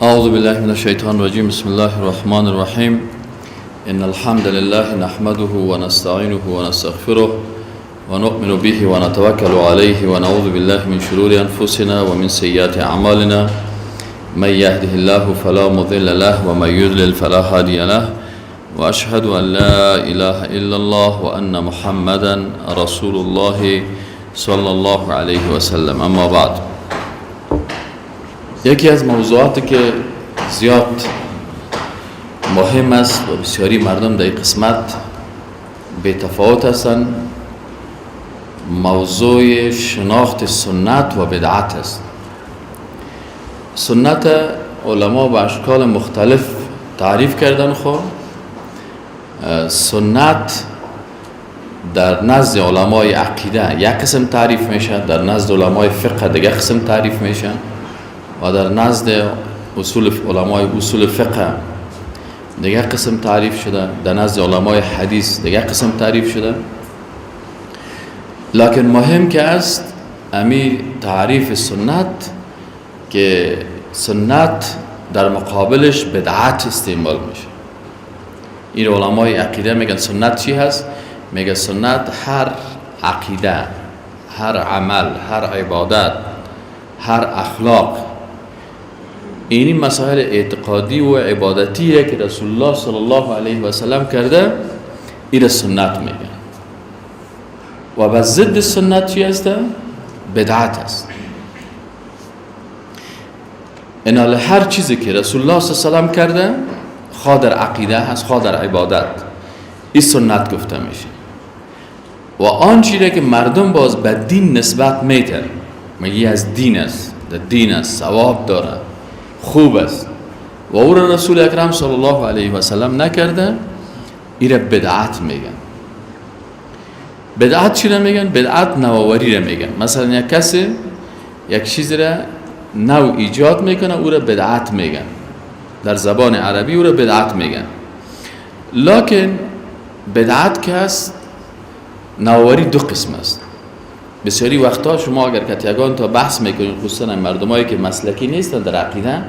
اعوذ بالله من الشیطان الرجیم. بسم الله الرحمن الرحیم. ان الحمد لله نحمده ونستعینه ونستغفره ونؤمن به ونتوکل علیه ونعوذ بالله من شرور انفسنا ومن سیئات اعمالنا. من یهده الله فلا مضل له ومن یضلل فلا هادی له. واشهد ان لا اله الا الله وان محمدا رسول الله صلی الله علیه وسلم. اما بعد، یکی از موضوعاتی که زیاد مهم است و بسیاری مردم در این قسمت بی تفاوت هستند، موضوع شناخت سنت و بدعت است. سنت علما به اشکال مختلف تعریف کردن. خب سنت در نزد علمای عقیده یک قسم تعریف میشه، در نزد علمای فقه دیگه قسم تعریف میشه و در نزد اصول علمای اصول فقه دیگه قسم تعریف شده، در نزد علمای حدیث دیگه قسم تعریف شده. لکن مهم که است امی تعریف سنت که سنت در مقابلش بدعت استعمال میشه. این علمای عقیده میگن سنت چی هست؟ میگه سنت هر عقیده، هر عمل، هر عبادت، هر اخلاق، اینی مسائل اعتقادی و عبادتیه که رسول الله صلی الله علیه و سلم کرده، این سنت میگن. و به ضد سنت چی هست؟ بدعت است. اینال هر چیزی که رسول الله صلی الله علیه و سلم کرده، خواه در عقیده هست خواه در عبادت، این سنت گفته میشه. و آن چیزی که مردم باز به دین نسبت میتن، میگه از دین است، در دین است، ثواب داره، خوب است، و او را رسول اکرم صلی الله علیه و سلم نکرده، این را بدعت میگن. بدعت چی را میگن؟ بدعت نوآوری را میگن. مثلا یک کسی یک چیز را نو ایجاد میکنه، او را بدعت میگن. در زبان عربی او را بدعت میگن. لکن بدعت که است، نوآوری دو قسم است. بسیاری وقتا شما اگر که یگان تا بحث میکنید، خصوصا مردمایی که مسلکی نیستن در عقیده،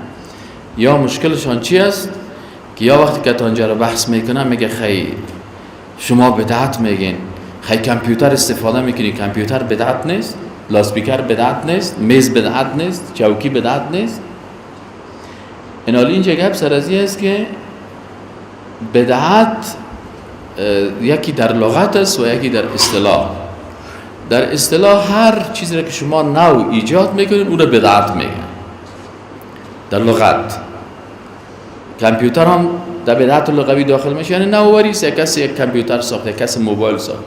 یا مشکلشان چی است که یا وقتی که تانجا رو بحث میکنن میگه خی شما بدعت میگین، خی کامپیوتر استفاده میکنی، کامپیوتر بدعت نیست، لاسپیکر بدعت نیست، میز بدعت نیست، چوکی بدعت نیست. این حالی اینجا گپ سر از است که بدعت یکی در لغت است و یکی در اصطلاح. در اصطلاح هر چیزی را که شما نو ایجاد میکنین او را بدعت میگن. در لغت کامپیوتر هم در بدعت لغوی داخل میشه، یعنی نوآوری است. یک کسی یک کامپیوتر ساخت، یک کسی موبایل ساخت.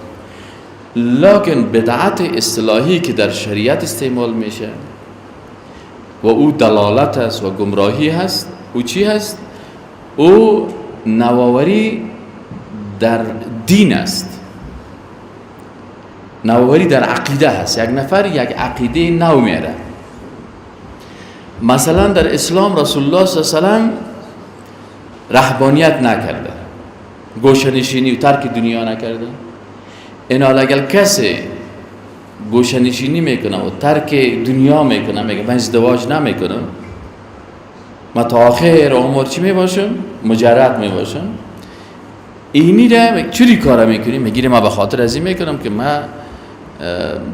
لکن بدعت اصطلاحی که در شریعت استعمال میشه و او دلالت است و گمراهی هست، او چی هست؟ او نوآوری در دین است، نوآوری در عقیده هست. یک نفر یک عقیده نو میاره. مثلا در اسلام رسول الله صلی الله علیه و سلم رهبانیت نکرده، گوشه‌نشینی و ترک دنیا نکرده. این حال اگر کسی گوشه‌نشینی میکنه و ترک دنیا میکنه، میگه من ازدواج نمیکنم، من تا آخر عمر چی میباشم؟ مجرد میباشم. اینی را چوری کار میکنی؟ میگیره من به خاطر از این میکنم که من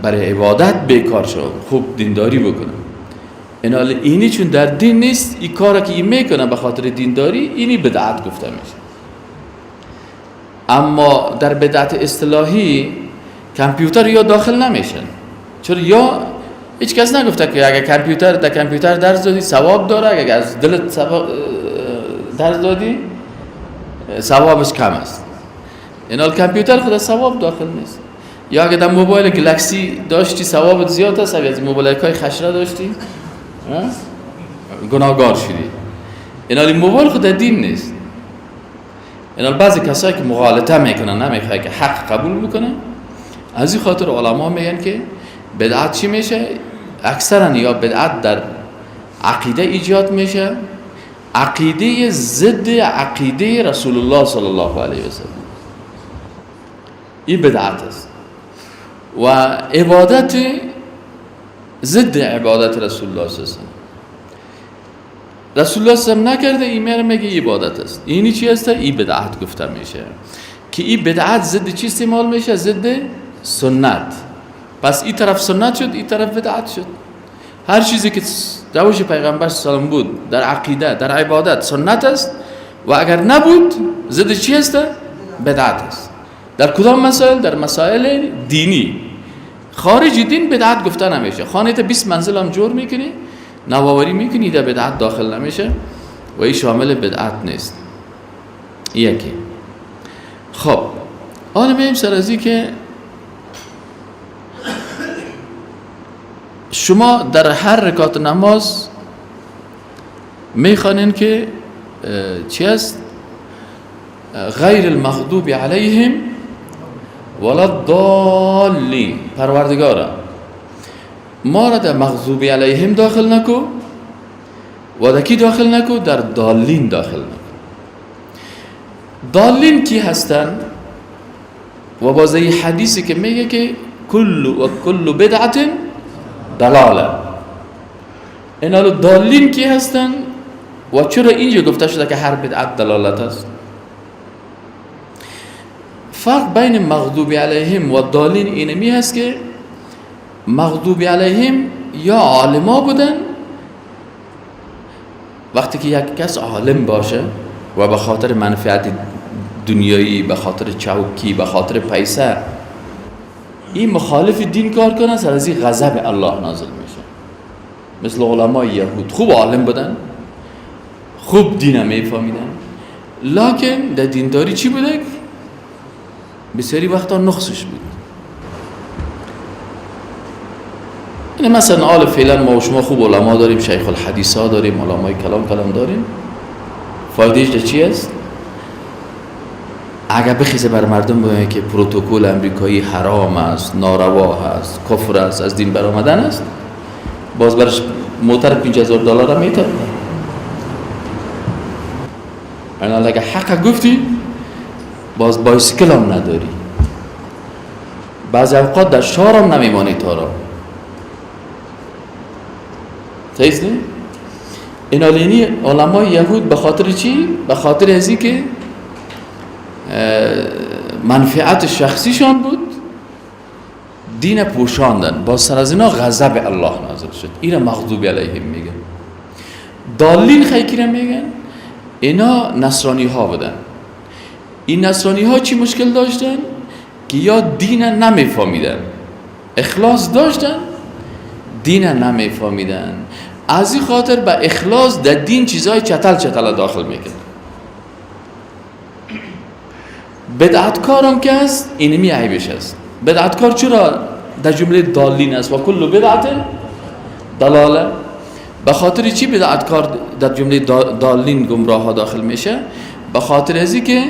برای عبادت بیکار شم، خوب دینداری بکنم. این حال اینی چون در دین نیست، این کار که این میکنه به خاطر دینداری، اینی بدعت گفته میشه. اما در بدعت اصطلاحی کامپیوتر یا داخل نمیشن. چرا؟ یا هیچ کس نگفته که اگر کامپیوتر در کامپیوتر درس دادی ثواب داره، اگر از دلت درس دادی ثوابش کم است. این حال کامپیوتر خود ثواب داخل نیست. یا اگر در موبایل گلکسی داشتی ثوابت زیاد است، اگر از موبایل های خشنه داشتی گناهگار شدی. این حال موبایل خود دین نیست. این حال بعضی کسایی که مغالطه میکنن، نمیخوای که حق قبول بکنه، از این خاطر علما میگن که بدعت چی میشه؟ اکثرا یا بدعت در عقیده ایجاد میشه، عقیده ضد عقیده رسول الله صلی الله علیه و سلم، این بدعت است. و عبادت ضد عبادت رسول الله صلی الله علیه و سلم. رسول الله صلی نکرده، این میره میگه عبادت است. اینی چی است؟ این بدعت گفته میشه که این بدعت ضد چی استعمال میشه؟ ضد سنت. پس این طرف سنت شد، این طرف بدعت شد. هر چیزی که روش پیغمبر صلی الله علیه و بود در عقیده، در عبادت سنت است، و اگر نبود ضد چی است؟ بدعت است. در کدام مسائل؟ در مسائل دینی. خارج دین بدعت گفته نمیشه. خانه تا 20 منزل هم جور میکنی، نوآوری میکنی، در بدعت داخل نمیشه و این شامل بدعت نیست. یکی. خب حالا میایم سر از این که شما در هر رکعت نماز میخوانین که چی است؟ غیر المغضوب علیهم ولا الضالین. پروردگارا ما را در مغضوب علیهم داخل نکو و در کی داخل نکو؟ در دالین داخل نکو. دالین کی هستن؟ و باز این حدیثی که میگه که کل و کل بدعت دلاله. اینا دالین کی هستن و چرا اینجا گفته شده که هر بدعت دلالت است؟ فرق بین مغضوب علیهم و دالین اینمی هست که مغضوب علیهم یا عالما بودن. وقتی که یک کس عالم باشه و به خاطر منفعت دنیایی، به خاطر چوکی، به خاطر پیسه این مخالف دین کار کنه، سر از این غضب الله نازل میشه. مثل علمای یهود خوب عالم بودن، خوب دین هم میفهمیدن، لکن در دینداری چی بوده؟ بسیاری وقتا نقصش بود. این مثلا آل فعلا ما و شما خوب علما داریم، شیخ الحدیث ها داریم، علمای کلام داریم. فایدهش در چی است؟ اگر بخیزه بر مردم بگه که پروتکل امریکایی حرام است، ناروا است، کفر است، از دین برآمدن است، باز برش موتر $5000 هم میته. اگه حق گفتی باز بایسکل هم نداری، بعضی اوقات در شهر هم نمیمانی تارا. صحیح نه؟ اینا لینی علمای یهود به خاطر چی؟ به خاطر از این که منفعت شخصیشان بود دین پوشاندن، با سر از اینا غضب الله نازل شد. اینا مغضوب علیهم میگن. دالین خیلی میگن اینا نصرانی ها بودن. این نصرانی ها چی مشکل داشتن؟ که یا دین نمیفهمیدن، اخلاص داشتن، دین نمیفهمیدن، از این خاطر به اخلاص در دین چیزای چتل چتل داخل میکرد. بدعتکار هم که هست اینمی عیبش است. بدعتکار چرا در جمله دالین است و کل بدعت دلاله؟ به خاطر چی بدعتکار در جمله دالین گمراه ها داخل میشه؟ به خاطر ازی که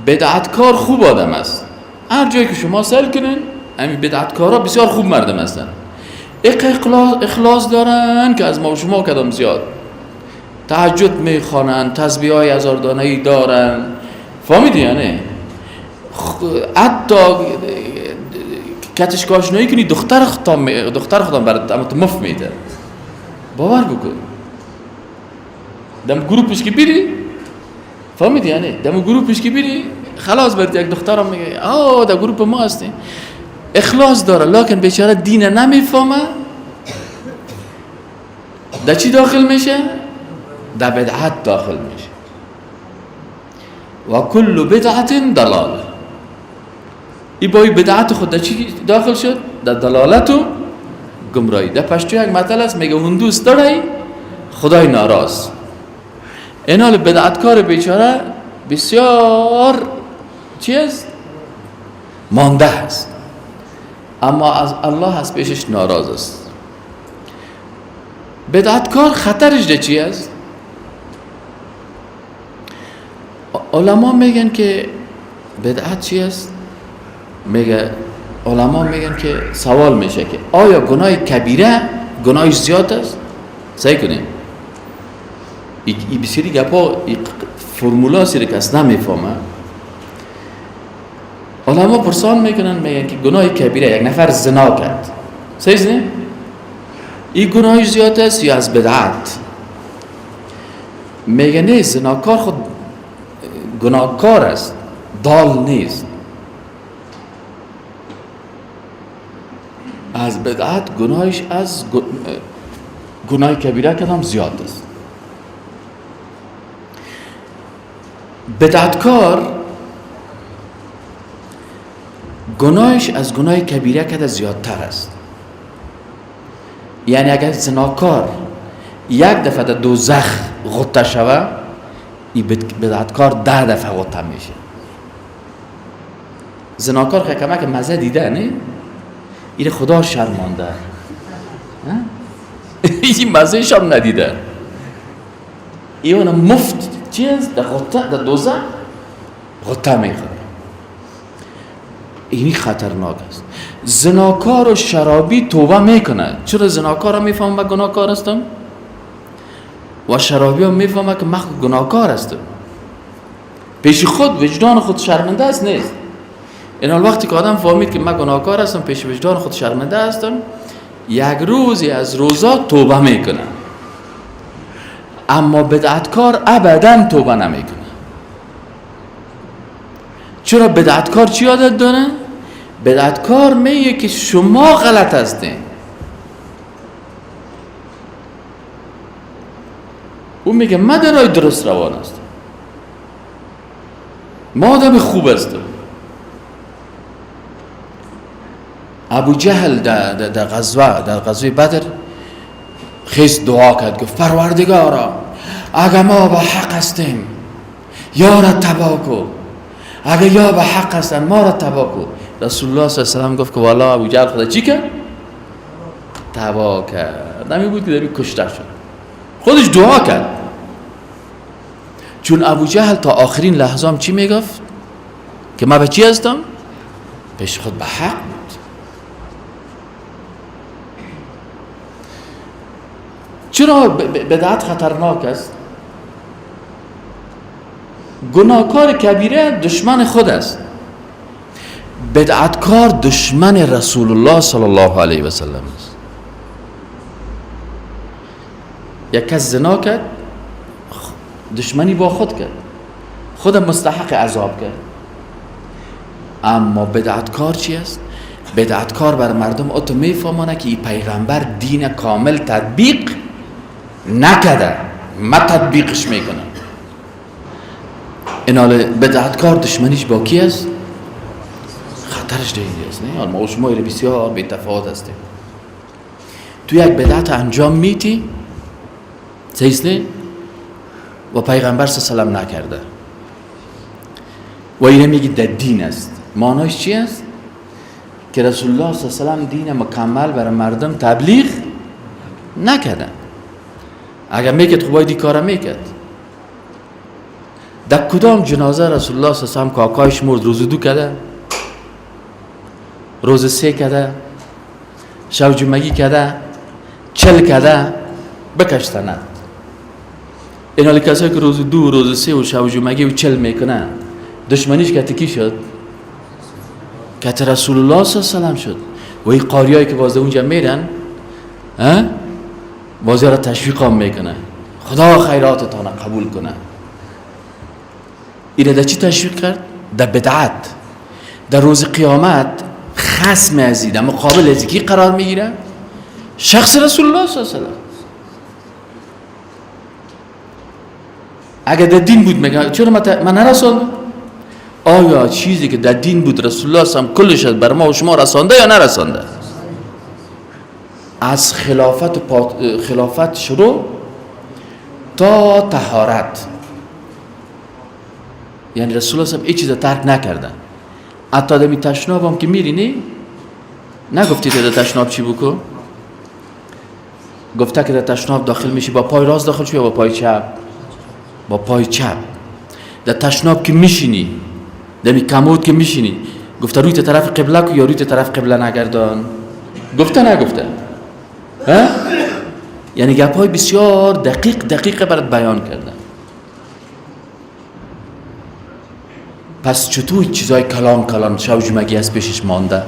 بدعتکار خوب آدم است. هر جایی که شما سأل کنین همین بدعتکارا بسیار خوب مردم هستن، اخلاص دارن که از ما و شما کدام زیاد، تهجد میخوانن، تسبیح های هزار دانه‌ای دارن، فهمیدی؟ یعنی حتی کتش کاشنایی کنی دختر خودم برات اما تو مف میده، باور بکن. دم گروپش که بیری، فهمیدی؟ یعنی دم گروپش که بیری خلاص برات یک دخترم میگه آه در گروپ ما هستی، اخلاص داره لکن بیچاره دین نمیفهمه، در چی داخل میشه؟ در بدعت داخل میشه. و کل بدعت دلاله. ای با بدعت خود در چی داخل شد؟ در دلالت و گمراهی. در پشتو یک متل است میگه هندوس داره خدای ناراض. اینال بدعتکار بیچاره بسیار چی است؟ مانده است، اما از الله از پیشش ناراض است. بدعتکار خطرش در چی است؟ علما میگن که بدعت چی است؟ میگه علما میگن که سوال میشه که آیا گناه کبیره گناهش زیاد است؟ سعی کنیم این بسیاری گپا فرمولا سری کس نمیفهمه. علما پرسان میکنن میگن که گناه کبیره یک نفر زنا کرد، صحیح نه؟ این گناهش زیاد است یا از بدعت؟ میگه نه، زناکار خود گناهکار است، دال نیست. از بدعت گناهش از گناه کبیره کدام زیاد است. بدعتکار گناهش از گناه کبیره کده زیادتر است. یعنی اگر زناکار یک دفعه در دوزخ غطه شوه، این بدعتکار 10 دفعه غطه میشه. زناکار که کمک مزه دیده نه، این خدا شرمانده، این مزه شم ندیده، این مفت چیز در غطه در دوزخ غطه میخوره. اینی خطرناک است. زناکار و شرابی توبه میکنه. چرا زناکار هم میفهمه گناهکار هستم و شرابی هم میفهمه که من گناهکار هستم، پیش خود وجدان خود شرمنده است نیست. این وقتی که آدم فهمید که من گناهکار هستم، پیش وجدان خود شرمنده هستم، یک روزی از روزا توبه میکنه. اما بدعتکار ابدا توبه نمیکنه. چرا بدعتکار چی عادت داره؟ بدعتکار میگه که شما غلط هستین. او میگه من در راه درست روان هستم، ما آدم خوب هستم. ابو جهل در غزوه، در غزوه بدر خیز دعا کرد، گفت پروردگارا اگر ما به حق هستیم یا را تباه کو، اگر یا به حق هستن ما را تباه کو. رسول الله صلی الله علیه و سلم گفت که والا ابو جهل خدا چی کرد؟ تباه کرد. نمی بود که دمی کشته شد. خودش دعا کرد، چون ابو جهل تا آخرین لحظه هم چی میگفت؟ که من به چی هستم؟ پیش خود به حق بود. چرا بدعت خطرناک است؟ گناهکار کبیره دشمن خود است، بدعتکار دشمن رسول الله صلی الله علیه و سلم است. یک کس زنا کرد، دشمنی با خود کرد، خود مستحق عذاب کرد. اما بدعتکار چی است؟ بدعتکار بر مردم اتو میفهمانه که این پیغمبر دین کامل تطبیق نکرده، من تطبیقش میکنم. این حال بدعتکار دشمنیش با کی است؟ خطرش دیگه است. نه ما شما بسیار بی تفاوت هستیم. تو یک بدعت انجام میتی، صحیح نه؟ و پیغمبر صلی الله علیه و سلم نکرده و اینه میگی در دین است. معنیش چی است؟ که رسول الله صلی الله علیه و سلم دین مکمل برای مردم تبلیغ نکرده. اگر میکرد خب باید این کار میکرد. در کدام جنازه رسول الله صلی الله علیه و سلم کاکایش مرد روز 2 کرده، روز 3 کرده، شب جمعگی کرده، 40 کرده، بکشتند. این حالی کسایی که روز 2 روز 3 و شب جمعگی و 40 میکنن، دشمنیش کتی کی شد؟ کتی رسول الله صلی الله علیه و سلم شد. و این قاریایی که باز اونجا میرن بازی را تشویق هم میکنه، خدا خیراتتان قبول کنه. اینه در چی تشویق کرد؟ در بدعت. در روز قیامت خصم ازی در مقابل ازی کی قرار میگیره؟ شخص رسول الله صلی الله علیه و سلم. اگر در دین بود میگه چرا من نرساندم؟ آیا چیزی که در دین بود رسول الله صلی الله علیه و سلم کلش بر ما و شما رسانده یا نرسانده؟ از خلافت شروع تا طهارت، یعنی رسول الله صلی الله علیه و سلم هیچ چیز ترک نکردن. حتی دمی تشناب هم که میری نی نگفتی که در تشناب چی بکن؟ گفته که در تشناب داخل میشی با پای راست داخل شو یا با پای چپ؟ با پای چپ. در تشناب که میشینی، دمی کمود که میشینی، گفته روی طرف قبله کو یا روی طرف قبله نگردان؟ گفته نگفته؟ ها؟ یعنی گپای بسیار دقیق دقیق برات بیان کردن. پس چطور چیزای کلان کلان شب جمعگی از پیشش مانده،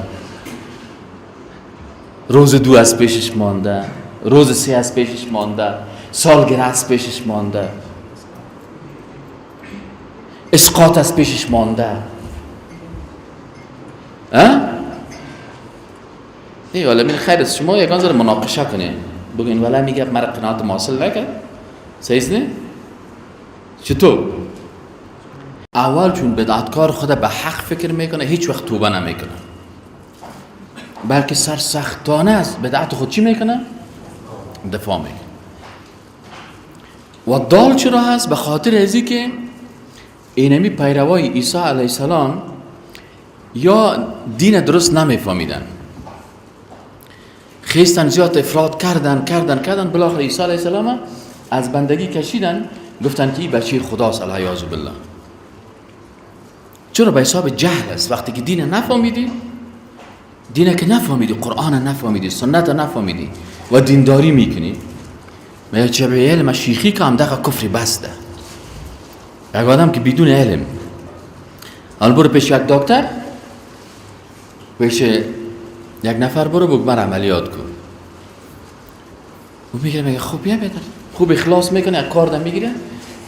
روز 2 از پیشش مانده، روز 3 از پیشش مانده، سالگره از پیشش مانده. اسقاط از پیشش مانده. نه ولی من خیر است، شما یکان ذره مناقشه کنین، بگین ولی میگه مرا قناعت حاصل نکرد. صحیح نه؟ چطور؟ اول چون بدعتکار خود به حق فکر میکنه، هیچ وقت توبه نمیکنه، بلکه سرسختانه از بدعت خود چی میکنه؟ دفاع میکنه. و دال چرا هست؟ به خاطر ازی که اینمی پیروای عیسی علیه السلام یا دین درست نمیفهمیدن، خیستن زیاد افراد کردن کردن کردن، بالاخره عیسی علیه السلام از بندگی کشیدن، گفتن که این بچه خداست العیاذ بالله. چرا؟ به حساب جهل است. وقتی که دین نفهمیدی، دین که نفهمیدی، قرآن نفهمیدی، سنت نفهمیدی و دینداری میکنی، ما چه به علم شیخی که هم دقیقه کفری بسته. یک آدم که بدون علم حال برو پیش یک دکتر، پیش یک نفر برو بگو من عملیات کن، او میگه میگه خوب بیا بهتر، خوب اخلاص میکنه، یک کار میگیره،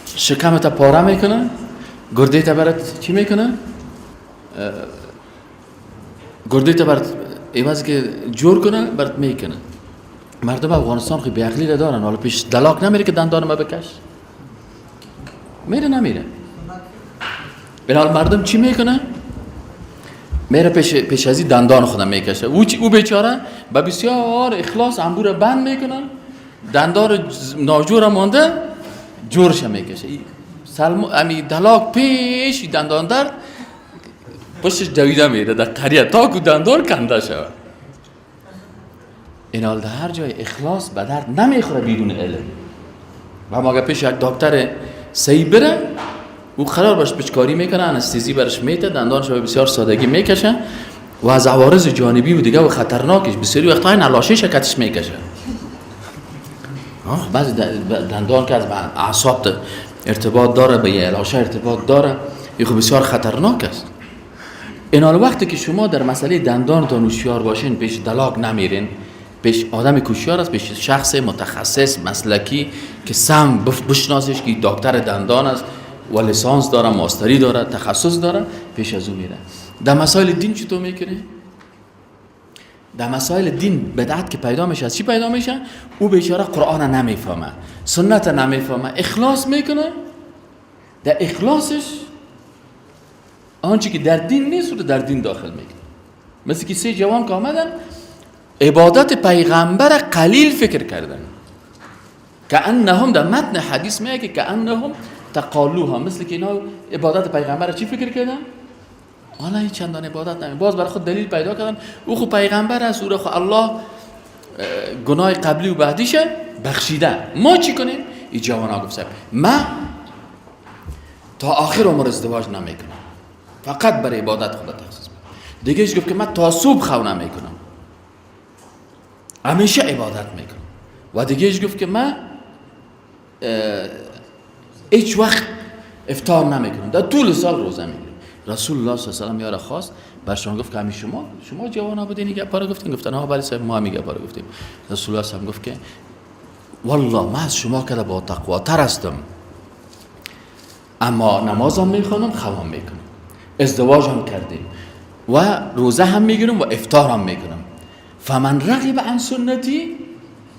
شکمت پاره میکنه، گرده تا برات چی میکنه؟ گرده تا برات عوض که جور کنه برات میکنه. مردم افغانستان خیلی بیعقلی را دارن، حالا پیش دلاک نمیره که دندان ما بکش، میره نمیره. بنال مردم چی میکنه؟ میره پیش از این دندان خودم میکشه. او بیچاره با بسیار اخلاص انبور بند میکنه، دندان ناجور مانده جورش میکشه. سلم امی دلاک پیش دندان درد پشتش دویده میره در قریه تا که دندان کنده شود. این حال در هر جای اخلاص به درد نمیخوره بدون علم. و ما اگه پیش یک دکتر صحیح بره، او قرار باش پچکاری میکنه، انستیزی برش میته، دندانش به بسیار سادگی میکشه و از عوارض جانبی و دیگه و خطرناکش بسیاری وقتا این علاشه شکتش میکشه. بعضی دندان که از اعصاب ارتباط داره، به یه علاشه ارتباط داره، این خب بسیار خطرناک است. این حال وقتی که شما در مسئله دندانتان هوشیار باشین، پیش دلاک نمیرین، پیش آدم کوشیار است، پیش شخص متخصص مسلکی که سم بشناسش که دکتر دندان است و لیسانس داره، ماستری داره، تخصص داره، پیش از او میره. در مسائل دین چطور میکنه؟ در مسائل دین بدعت که پیدا میشه، از چی پیدا میشه؟ او بیچاره قرآن نمیفهمه، سنت نمیفهمه، اخلاص میکنه. در اخلاصش آنچه که در دین نیست رو در دین داخل میکنه. مثل که سه جوان که آمدن عبادت پیغمبر قلیل فکر کردن، که انهم در متن حدیث میگه که انهم تقالوها، مثل که اینا عبادت پیغمبر چی فکر کردن؟ حالا این چندان عبادت نمی، باز برای خود دلیل پیدا کردن، او خو پیغمبر است، او را خو الله گناه قبلی و بعدیش بخشیده، ما چی کنیم؟ این جوانا گفت ما تا آخر عمر ازدواج نمیکنم، فقط برای عبادت خدا تخصیص میدم. دیگه گفت که من تا صبح خو نمیکنم، همیشه عبادت میکنم. و دیگه گفت که من هیچ وقت افطار نمیکنم، در طول سال روزه میگیرم. رسول الله صلی الله علیه و سلم یارا خواست، برشان گفت که همین شما جوانا بودین این گپا رو گفتین؟ گفتن ها بله صاحب، ما همین گپا رو گفتیم. رسول الله صلی الله علیه و گفت که والله من از شما که با تقوا تر هستم، اما نمازم میخوانم، خوام میکنم، ازدواج هم کردیم و روزه هم میگیرم و افطار هم میکنم. فمن رغب عن سنتی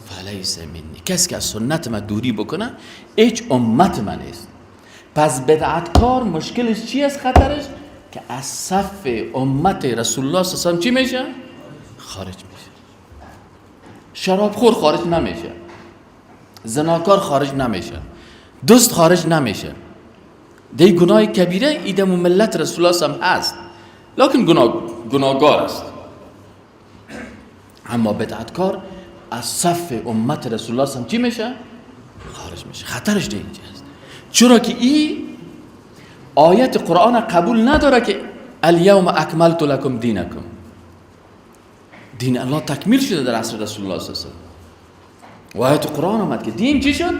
فلیس منی، کسی که از سنت من دوری بکنه هیچ امت من نیست. پس بدعتکار مشکلش چی است؟ خطرش که از صف امت رسول الله صلی الله علیه و سلم چی میشه؟ خارج میشه. شرابخور خارج نمیشه، زناکار خارج نمیشه، دزد خارج نمیشه. دی گناه کبیره ایدم ملت رسول الله صلی الله علیه و سلم هست، لکن گناهگار است. اما بدعتکار از صف امت رسول الله صلی الله علیه و سلم چی میشه؟ خارج میشه. خطرش دی اینجا است، چرا که این آیت قرآن قبول نداره که الیوم اکملت لکم دینکم، دین الله تکمیل شده در عصر رسول الله صلی الله علیه و سلم. و آیت قرآن آمد که دین چی شد؟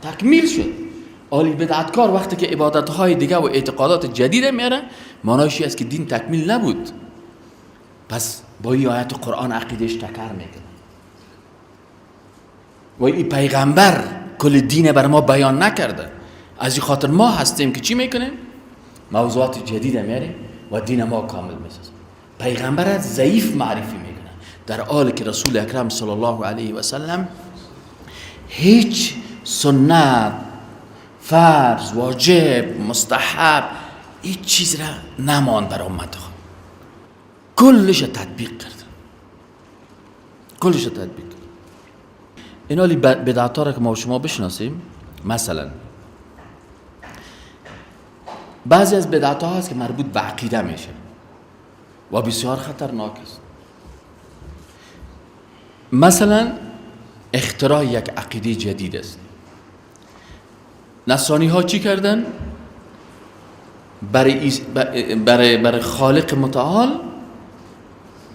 تکمیل شد. آلی بدعتکار وقتی که عبادت‌های دیگه و اعتقادات جدید میاره، معنایش است که دین تکمیل نبود. پس با این آیت قرآن عقیدهش تکر میکنه و این پیغمبر کل دین بر ما بیان نکرده. از این خاطر ما هستیم که چی میکنیم؟ موضوعات جدید میاریم و دین ما کامل میسازیم. پیغمبر ضعیف معرفی میکنه، در حالی که رسول اکرم صلی الله علیه و سلم هیچ سنت، فرض، واجب، مستحب، هیچ چیز را نماند بر امت خود، کلش تطبیق کرد، کلش تطبیق کرد. این حالی بدعت ها را که ما شما بشناسیم، مثلا بعضی از بدعت ها هست که مربوط به عقیده میشه و بسیار خطرناک است. مثلا اختراع یک عقیده جدید است. نصرانی ها چی کردن؟ برای خالق متعال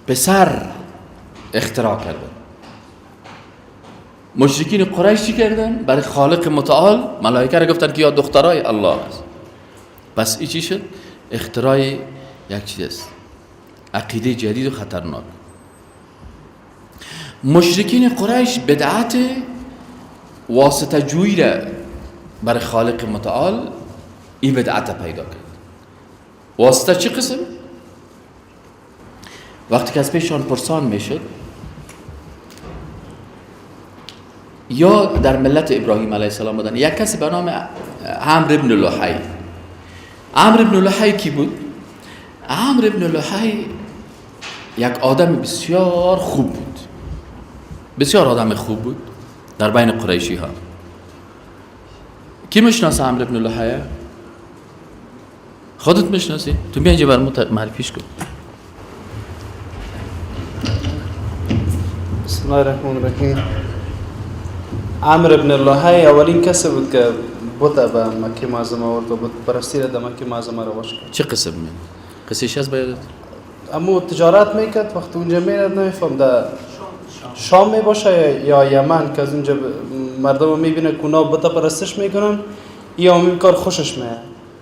پسر اختراع کردن. مشرکین قریش چی کردن؟ برای خالق متعال ملائکه را گفتن که یا دخترای الله است. پس این چی شد؟ اختراع یک چیز است، عقیده جدید و خطرناک. مشرکین قریش بدعت واسطه جویی را برای خالق متعال این بدعت پیدا کرد. واسطه چی قسم؟ وقتی که از پیشان پرسان میشد، یا در ملت ابراهیم علیه السلام بودن، یک کسی به نام عمرو بن لحی. عمرو بن لحی کی بود؟ عمرو بن لحی یک آدم بسیار خوب بود، بسیار آدم خوب بود در بین قریشی ها. کی میشناسه عمرو بن لحی؟ خودت میشناسی؟ تو بیا اینجا برام معرفیش کن. بسم الله الرحمن الرحیم. عمرو بن لحی اولین کسی بود که بت به مکه معظمه آورد و بت پرستی را در مکه معظمه رواج کرد. چه قصه میگه؟ قصه‌ش از بیادت؟ امو تجارت میکرد، وقتی اونجا میرد نمیفهم در شام میباشه یا یمن، که از اونجا مردم میبینه که اونا بت پرستش میکنن، یا این کار خوشش میاد.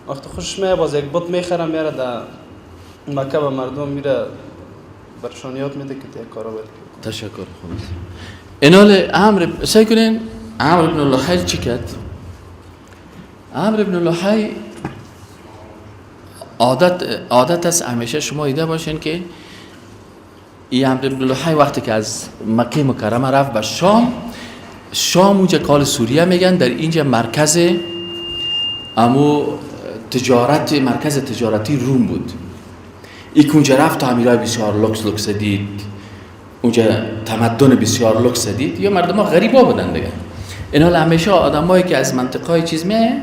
وقتی خوشش میاد باز یک بت میخره میاره در مکه به مردم میره برشانیات میده که یک کارا باید. تشکر خلاص. اینال عمرو سعی کنین عمرو بن لحی چی کرد؟ عمرو بن لحی عادت است همیشه شما ایده باشین که این عمرو بن لحی وقتی که از مکه مکرمه رفت به شام، شام اونجا کال سوریه میگن، در اینجا مرکز امو تجارت، مرکز تجارتی روم بود. این اونجا رفت تعمیرای بسیار لوکس لوکس دید، اونجا تمدن بسیار لوکس دید، یا مردم ها غریبا بودن دیگه. اینا همیشه آدمایی که از منطقه چیز میه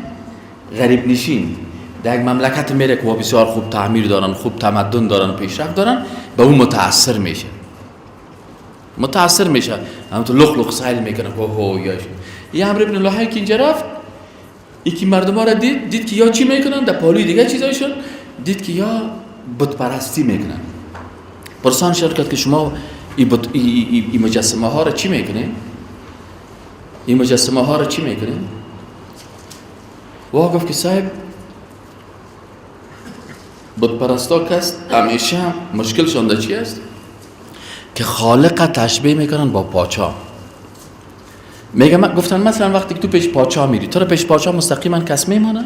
غریب نشین در یک مملکت میره که بسیار خوب تعمیر دارن، خوب تمدن دارن، پیشرفت دارن، به اون متاثر میشه، متاثر میشه، همونطور لخ لخ سیل میکنه هو یاش. یه عمرو بن لحی که اینجا رفت، یکی مردم ها را دید که یا چی میکنن در پالوی دیگه چیزایشون، دید که یا بت پرستی میکنن. پرسان شد که شما این مجسمه ها را چی میکنه؟ این مجسمه ها را چی میکنه؟ و گفت که صاحب بت پرستا کس همیشه مشکلشان در چی است؟ که خالق تشبیه میکنن با پاچا. میگم گفتن مثلا وقتی که تو پیش پاچا میری، تو را پیش پاچا مستقیما کس میمانه؟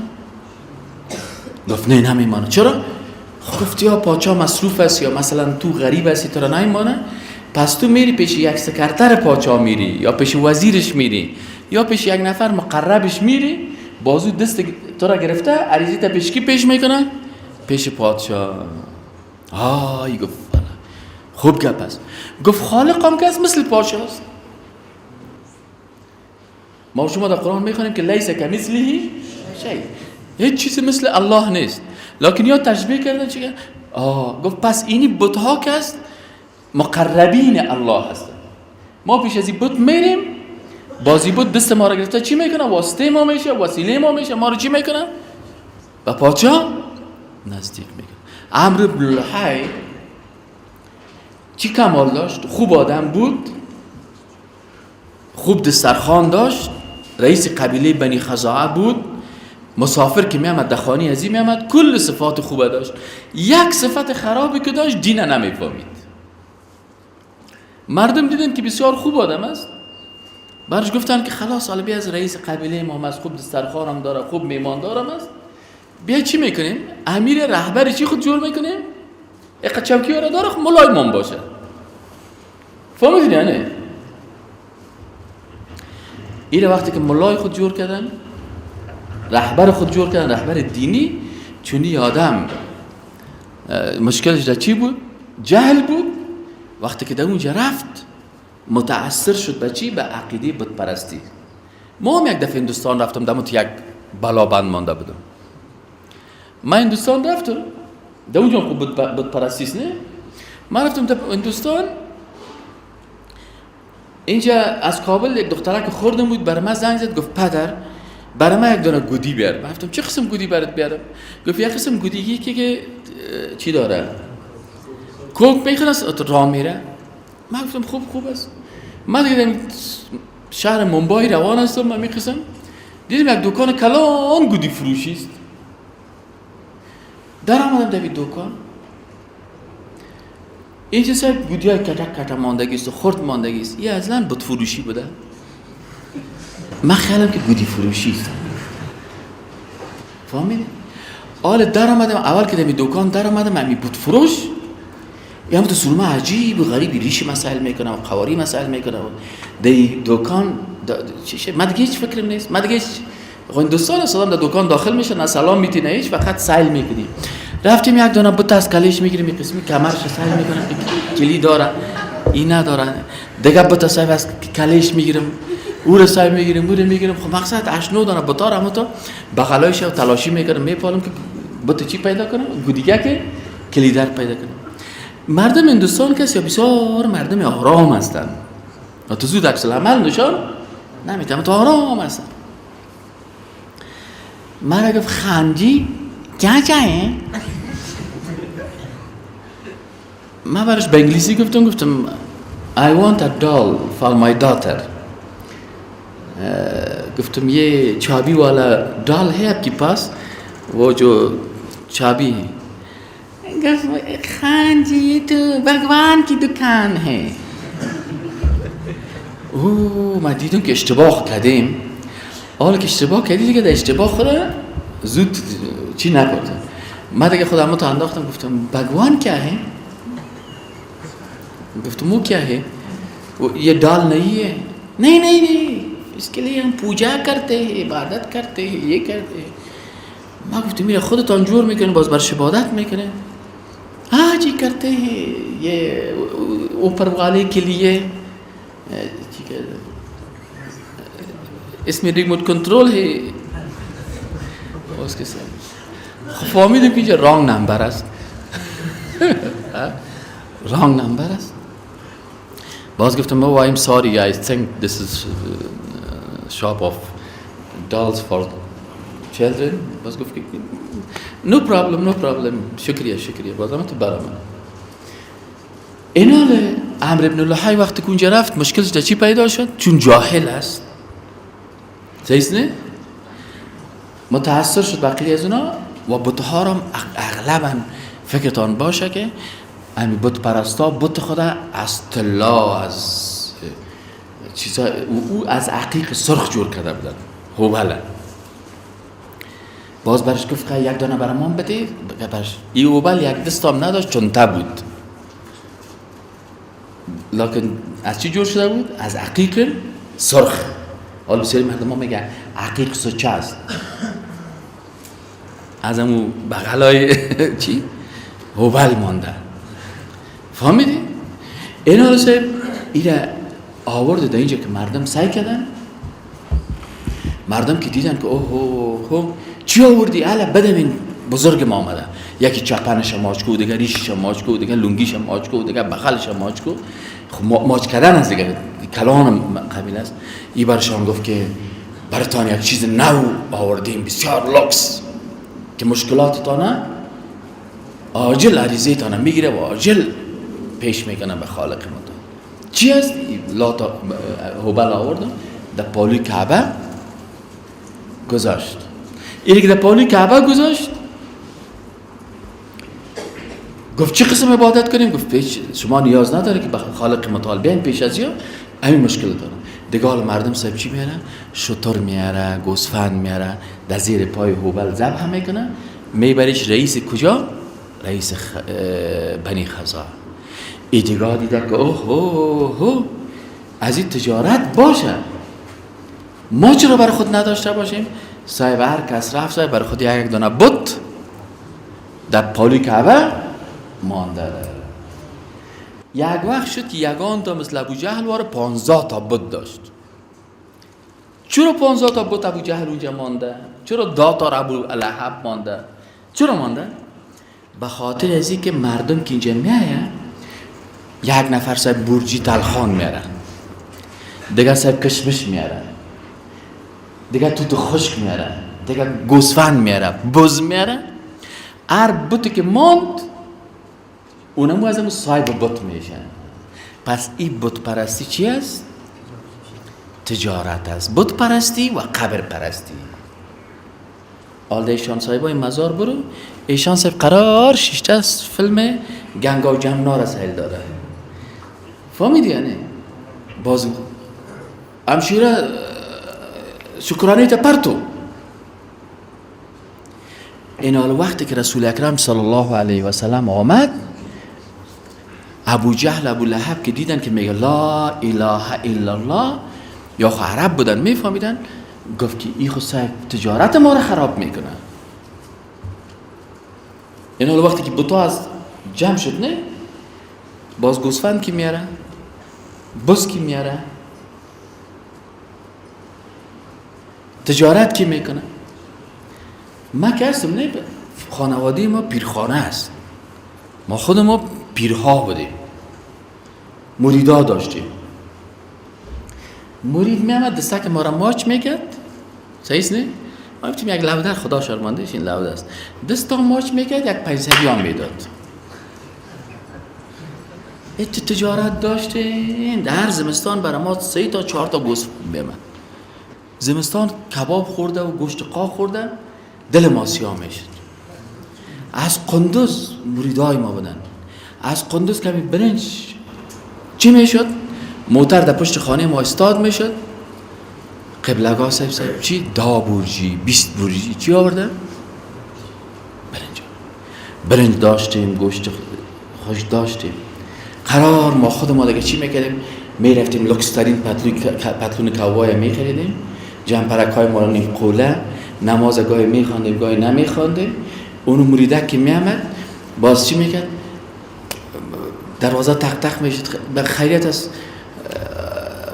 گفت نه نمیمانه. چرا؟ گفت یا پاچا مصروف است یا مثلا تو غریب هستی تو را نمیمانه، پس تو میری پیش یک سکرتر پاچا میری یا پیش وزیرش میری یا پیش یک نفر مقربش میری، بازو دست تو را گرفته عریضی تا پیش کی پیش میکنه؟ پیش پادشاه. آی گفت خوب گپ است. گفت خالق هم که است مثل پادشاه است. ما شما در قرآن میخوانیم که لیس کمثله شیء، هیچ چیز مثل الله نیست، لکن یا تشبیه کردن چی؟ گفت پس اینی بت‌ها که است مقربین الله هستند. ما پیش از این بت میریم، بازی بت دست ما را گرفته چی میکنه؟ واسطه ما میشه، وسیله ما میشه، ما رو چی میکنه؟ به پادشاه نزدیک میکنه. عمرو بن لحی چی کمال داشت؟ خوب آدم بود، خوب دسترخوان داشت، رئیس قبیله بنی خزاعه بود، مسافر که میامد دخانی از این میامد، کل صفات خوبه داشت. یک صفت خرابی که داشت دین نمیفهمید. مردم دیدن که بسیار خوب آدم است، برش گفتن که خلاص حالا بیا از رئیس قبیله ما است، خوب دسترخوانم داره، خوب میماندارم است، بیا چی میکنیم؟ امیر رهبر چی خود جور میکنیم؟ اقا چوکی را داره، ملای من باشه. فهمیدین یعنی؟ ایره وقتی که ملای خود جور کردن، رهبر خود جور کردن، رهبر دینی، چونی آدم مشکلش در چی بود؟ جهل بود. وقتی که در اونجا رفت متأثر شد به چی؟ به عقیده بت پرستی. ما هم یک دفعه هندوستان رفتم، دمت یک بلا بند مانده بودم. من هندوستان رفتم، در اونجا خوب بت پرستی است نه؟ من رفتم در هندوستان، اینجا از کابل یک دختره که خوردم بود برای من زنگ زد، گفت پدر برای من یک دانه گودی بیار. من گفتم چه قسم گودی برات بیارم؟ گفت یک قسم گودی که چی داره؟ کوک میخوره راه میره. من گفتم خوب خوب است. من دیگه شهر مومبای روان هستم، من میخواستم، دیدم یک دکان کلان گودی فروشی است. در آمدم در دکان، اینجا صاحب گودی های کتک کتک ماندگی است و خرد ماندگی است. یه اصلا بت فروشی بوده. من خیالم که گودی فروشی است. فهمیدی؟ آره در آمدم، اول که در دکان در آمدم، همی بت فروش یه هم تو سرمه عجیب و غریبی ریش مسائل میکنه و قواری مسائل میکنه و در دکان من دیگه هیچ فکرم نیست. من دیگه هیچ هندوستان هستم، در دکان داخل میشه، نه سلام میتی نه هیچ، فقط سیل میکنی. رفتیم یک دانه بت از کلیش میگیریم، یک قسمی کمرش سیل میکنم، کلی داره این نداره، دیگه بت سیل از کلیش میگیرم، او رو سیل میگیرم، او رو میگیرم. خب مقصد 8 9 دانه بت رو تو بغلایش تلاشی میکنم، میپالم که بت چی پیدا کنم، گودیگه که کلیدر پیدا کنم. مردم هندوستان کسی بسیار مردم آرام هستند، تو زود عکس العمل نشان نمیدم، تو آرام هستند. من گفت خانجی کیا چاهیه؟ من براش به انگلیسی گفتم، گفتم I want a doll for my daughter. گفتم یه چابی والا doll ہے آپ کے پاس، وہ جو چابی ہے. خان جی یہ تو بھگوان کی دکان ہے. اوه ما دیدم که اشتباه کردیم. حالا که اشتباه کردی دیگه در اشتباه خود زود چی نکرد. من دیگه خودم تو انداختم، گفتم بھگوان کیا ہے؟ گفتم وہ کیا ہے؟ یہ ڈال نہیں ہے. نہیں نہیں نہیں، اس کے لیے ہم پوجا کرتے ہیں، عبادت کرتے ہیں، یہ کرتے ہیں. ما گفتم میره خودتان جور میکنه، باز برش عبادت میکنه. ہاں جی کرتے ہیں، یہ اوپر والے کے لیے اس میں ریموٹ کنٹرول ہے اس کے ساتھ. فهمیدم که wrong number است. wrong number است. باز گفتم oh I'm sorry, I think this is shop of dolls for children. باز گفت که no problem no problem، شکریه شکریه. باز تو برام اینال عمرو بن لحی وقتی که اونجا رفت مشکلش در چی پیدا شد؟ چون جاهل است، صحیح نه؟ متأثر شد بقیه از اونا و بتها را اغلبا فکرتان باشه که همین بت پرستا بت خدا از طلا، از چیزا، او از عقیق سرخ جور کرده بودن، هوبله. باز برش گفت که یک دانه برمان بده. برش ای هوبل یک دستام نداشت چون تا بود، لکن از چی جور شده بود؟ از عقیق سرخ. حالا بسیاری مردم ها میگن عقیق سچه است، از همون بغلای چی؟ هوبل مانده. فهمیدی؟ اینا رو صاحب ایره آورده در اینجا که مردم سعی کردن، مردم که دیدن که اوه اوه چی آوردی؟ الا بدم این بزرگ ما آمده، یکی چپنش ماچ کو، دیگه ریشش ماچ کو، دیگه لونگیش ماچ کو، دیگه بغلش ماچ کو. خب ماچ کردن از دیگه کلان قبیله است. ای برشان گفت که براتان یک چیز نو آوردیم بسیار لوکس که مشکلاتتان عاجل عریضه تانه میگیره و عاجل پیش میکنه به خالق متعال. چی است؟ لاتا هوبل آوردم در پالوی کعبه گذاشت. اینی که در پالوی کعبه گذاشت گفت چه قسم عبادت کنیم؟ گفت پیش شما نیاز نداره که به خالق متعال بیاین پیش از یا همین مشکل دارم. دیگه حال مردم صاحب چی میاره؟ شتر میاره، گوسفند میاره، در زیر پای هوبل ذبح میکنه، میبریش رئیس کجا؟ رئیس بنی خزاعه. ای دیگه دیده که اوه اوه از این تجارت باشه، ما چرا برای خود نداشته باشیم؟ صاحب هر کس رفت صاحب برای خود یک دانه بت در پالوی کعبه مانده. یک وقت شد که یگان تا مثل ابو جهل واره 15 تا بت داشت. چرا 15 تا بت ابو جهل اونجا مانده؟ چرا 10 تا ابو لهب مانده؟ چرا مانده؟ به خاطر از اینکه مردم که اینجا میایه، یک نفر صاحب برجی تلخان میاره، دیگه صاحب کشمش میاره، دیگه توت خشک میاره، دیگه گوسفند میاره، بز میاره. هر بتی که ماند اونمو از همون صاحب بت میشه. پس این بت پرستی چی است؟ تجارت است. بت پرستی و قبر پرستی. آلده ایشان صاحب مزار برو، ایشان صاحب قرار شیشته است فیلم گنگا و جمنا را سهل داده. فهمیدی یعنی؟ باز همشیره شکرانه تا پرتو. این حال وقتی که رسول اکرم صلی الله علیه و سلم آمد، ابو جهل ابو لهب که دیدن که میگه لا اله الا الله، یا خو عرب بودن میفهمیدن، گفت که این خود صاحب تجارت ما را خراب میکنه. این حال وقتی که بتا از جمع شد، نه باز گوسفند کی میاره، بز کی میاره، تجارت کی میکنه؟ ما که هستم نه، خانواده ما پیرخانه است، ما خود ما پیرها بودیم، مریدا داشتیم. مرید میامد دستک ما را ماچ میکرد، صحیح نه؟ ما گفتیم یک لوده، خدا شرمنده این لوده است، دستا ماچ میکرد، یک 500 هم میداد. ایت تجارت داشتیم. در زمستان برای ما 3 تا 4 تا گوسفند میامد. زمستان کباب خورده و گوشت قا خورده، دل ما سیاه میشد. از قندوز مریدای ما بودن، از قندوز کمی برنج چی میشد؟ موتر در پشت خانه ما استاد میشد، قبلگاه صاحب صاحب چی؟ 10 برجی 20 برجی چی آورده؟ برنج. برنج داشتیم، گوشت خوش داشتیم. قرار ما خود ما دیگه چی میکردیم؟ میرفتیم لوکسترین پتلون کوای میخریدیم، جمپرک های ما رو نیم قوله، نماز گاهی میخواندیم گاهی نمیخواندیم. اونو مریدک که میامد باز چی میکرد؟ دروازه تق تق میشد، به خیریت است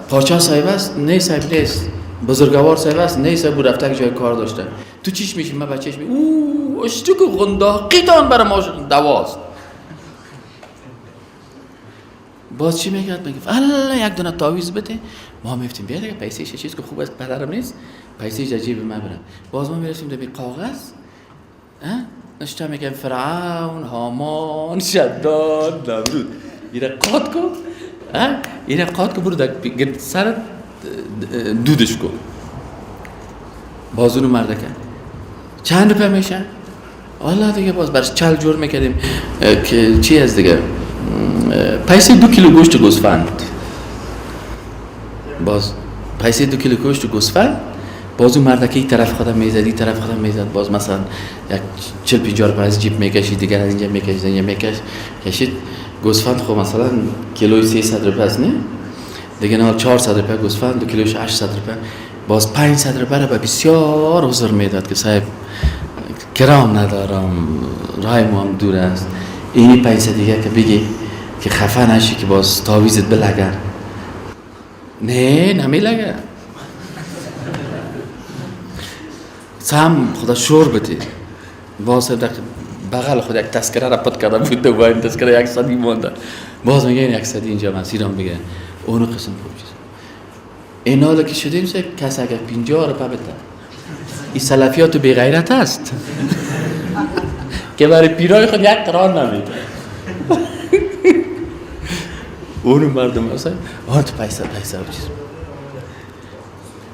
پاچا صاحب است؟ نه صاحب نیست. بزرگوار صاحب است؟ نه صاحب، رفته جای کار داشته. تو چیش میشی؟ من بچهش می او اشتک و غنداقیتان برای ما دواست. باز چی میکرد؟ میگفت الله یک دونه تعویذ بده. ما میفتیم بیا دیگه پیسه چیز که خوب است پدرم نیست، پیسه جیب من برم. باز ما میرسیم به کاغذ، نشته میگم فرعون، هامان، شداد، نمرود. ایره قات کو، ایره قات کو، برو در سرت دودش کن. باز اونو مرده کرد چند روپه میشه؟ الله دیگه باز برش چل جور میکردیم که چی از دیگه پیسه 2 کیلو گوشت گوسفند. باز پیسه 2 کیلو گوشت گوسفند. باز اون مردکی طرف خودم میزد، این طرف خودم میزد. باز مثلا یک 40-50 روپیه از جیب میکشید، دیگر از اینجا میکشید، اینجا میکشید. گوسفند خب مثلا کیلوی 300 روپیه است نه؟ دیگه نه 400 روپیه گوسفند، 2 کیلوش 800 روپیه. باز 500 روپیه را به بسیار عذر میداد که صاحب کرام ندارم، رای ما هم دور است. این 500 دیگه که بگی که خفه نشی که باز تعویذت بلگه. نه نمیلگه. سم خدا شور بده. باز بغل خود یک تذکره را پت کرده بود و این تذکره 100 مونده. باز میگه این 100 اینجا مسیرم بگه اونو قسم خوب چیز. اینا که شدیم سه کس اگر 50 روپیه بده، این سلفیات بی غیرت است که برای پیرای خود یک قرار نمیده. اونو مردم اصلا آن تو پیسه پیسه و چیز.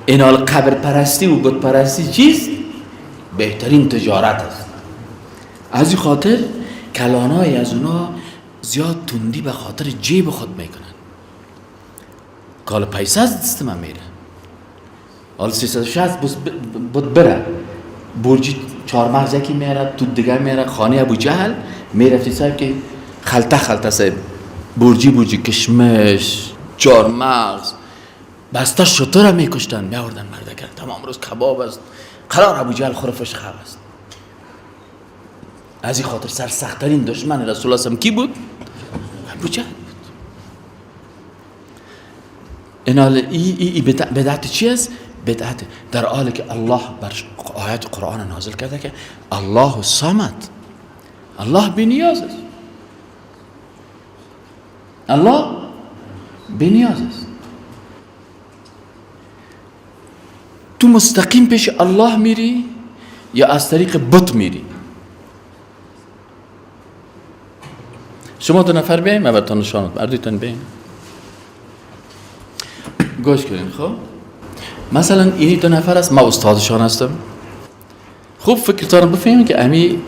این حال قبر پرستی و بت پرستی چیست؟ بهترین تجارت است. از این خاطر کلانای از اونا زیاد تندی به خاطر جیب خود میکنن. کال پیسه از دست من میره. حالا 360 بود بره برجی چهارمغز یکی میاره تو دیگه میاره خانه ابو جهل میرفتی صاحب که خلطه خلطه صاحب برجی کشمش چهارمغز بسته شتر میکشتن میآوردن مرده کرد تمام روز کباب است قرار ابو جهل خرفش خب است. از این خاطر سرسخت‌ترین دشمن رسول الله کی بود؟ ابو جهل بود. این حال ای بدعت چی است؟ بدعت در حالی که الله بر آیت قرآن نازل کرده که الله صمد، الله بی نیاز است، الله بی نیاز است. تو مستقیم پیش الله میری یا از طریق بت میری؟ شما دو نفر بیایم من براتون نشان میدم، اردویتون بیایم گوش کنین. خب مثلا اینی دو نفر است، ما استادشان هستم. خوب فکرتان بفهمین که امی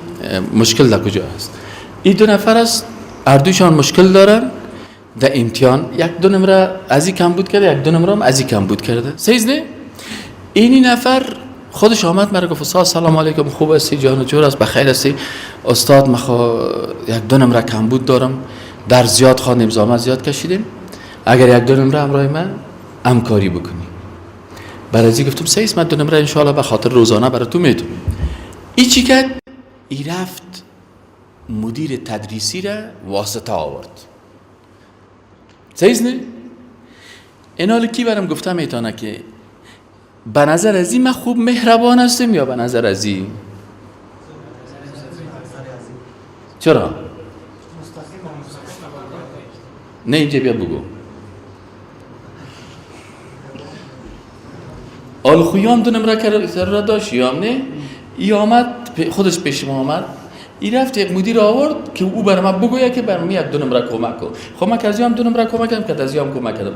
مشکل در کجا است. این دو نفر است، اردویشان مشکل دارن در امتحان، یک دو نمره از این کم بود کرده، یک دو نمره هم از این کم بود کرده. سیز نه؟ اینی نفر خودش آمد مرا گفت استاد سلام علیکم، خوب هستی؟ جان و جور است، بخیر هستی؟ استاد من یک دو نمره کم بود دارم، در زیاد خواندیم، زحمت زیاد کشیدیم، اگر یک دو نمره همراه من همکاری بکنی. بعد از این گفتم سیس من دو نمره انشالله به خاطر روزانه برای تو میتونم. ای چی کرد؟ ای رفت مدیر تدریسی را واسطه آورد. سیس نه؟ این حال کی برم گفته میتونه که به نظر از این من خوب مهربان هستم یا به نظر از این؟ چرا؟ نه اینجا بیا بگو. آل خویام دو نمره را داشت یام نه؟ ای آمد خودش پیش ما آمد، ای رفت یک مدیر آورد که او بر من بگوید که بر من یک دو نمره کمک کن. خب من که از یام دو نمره کمک کردم که از یام کمک کردم.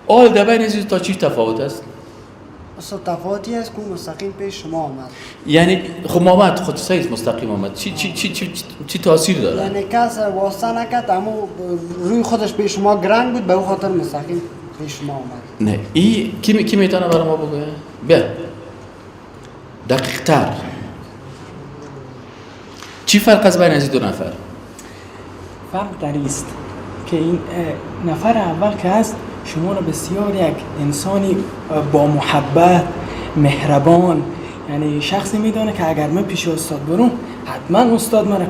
آل در بین از تا چی تفاوت است؟ اصلا تفاوتی است که مستقیم پیش شما آمد. یعنی خب آمد خود سیز مستقیم آمد. چی چی چی چی چی تاثیر داره؟ یعنی کس واسطه نکرد، اما روی خودش پیش شما گرنگ بود، به او خاطر مستقیم پیش شما آمد. نه ای کی میتونه برای ما بگه؟ بیا دقیق تر چی فرق از بین از دو نفر؟ فرق در است که این نفر اول که هست شما را بسیار یک انسانی با محبت، مهربان، یعنی شخصی میدانه که اگر من پیش استاد برم حتما استاد من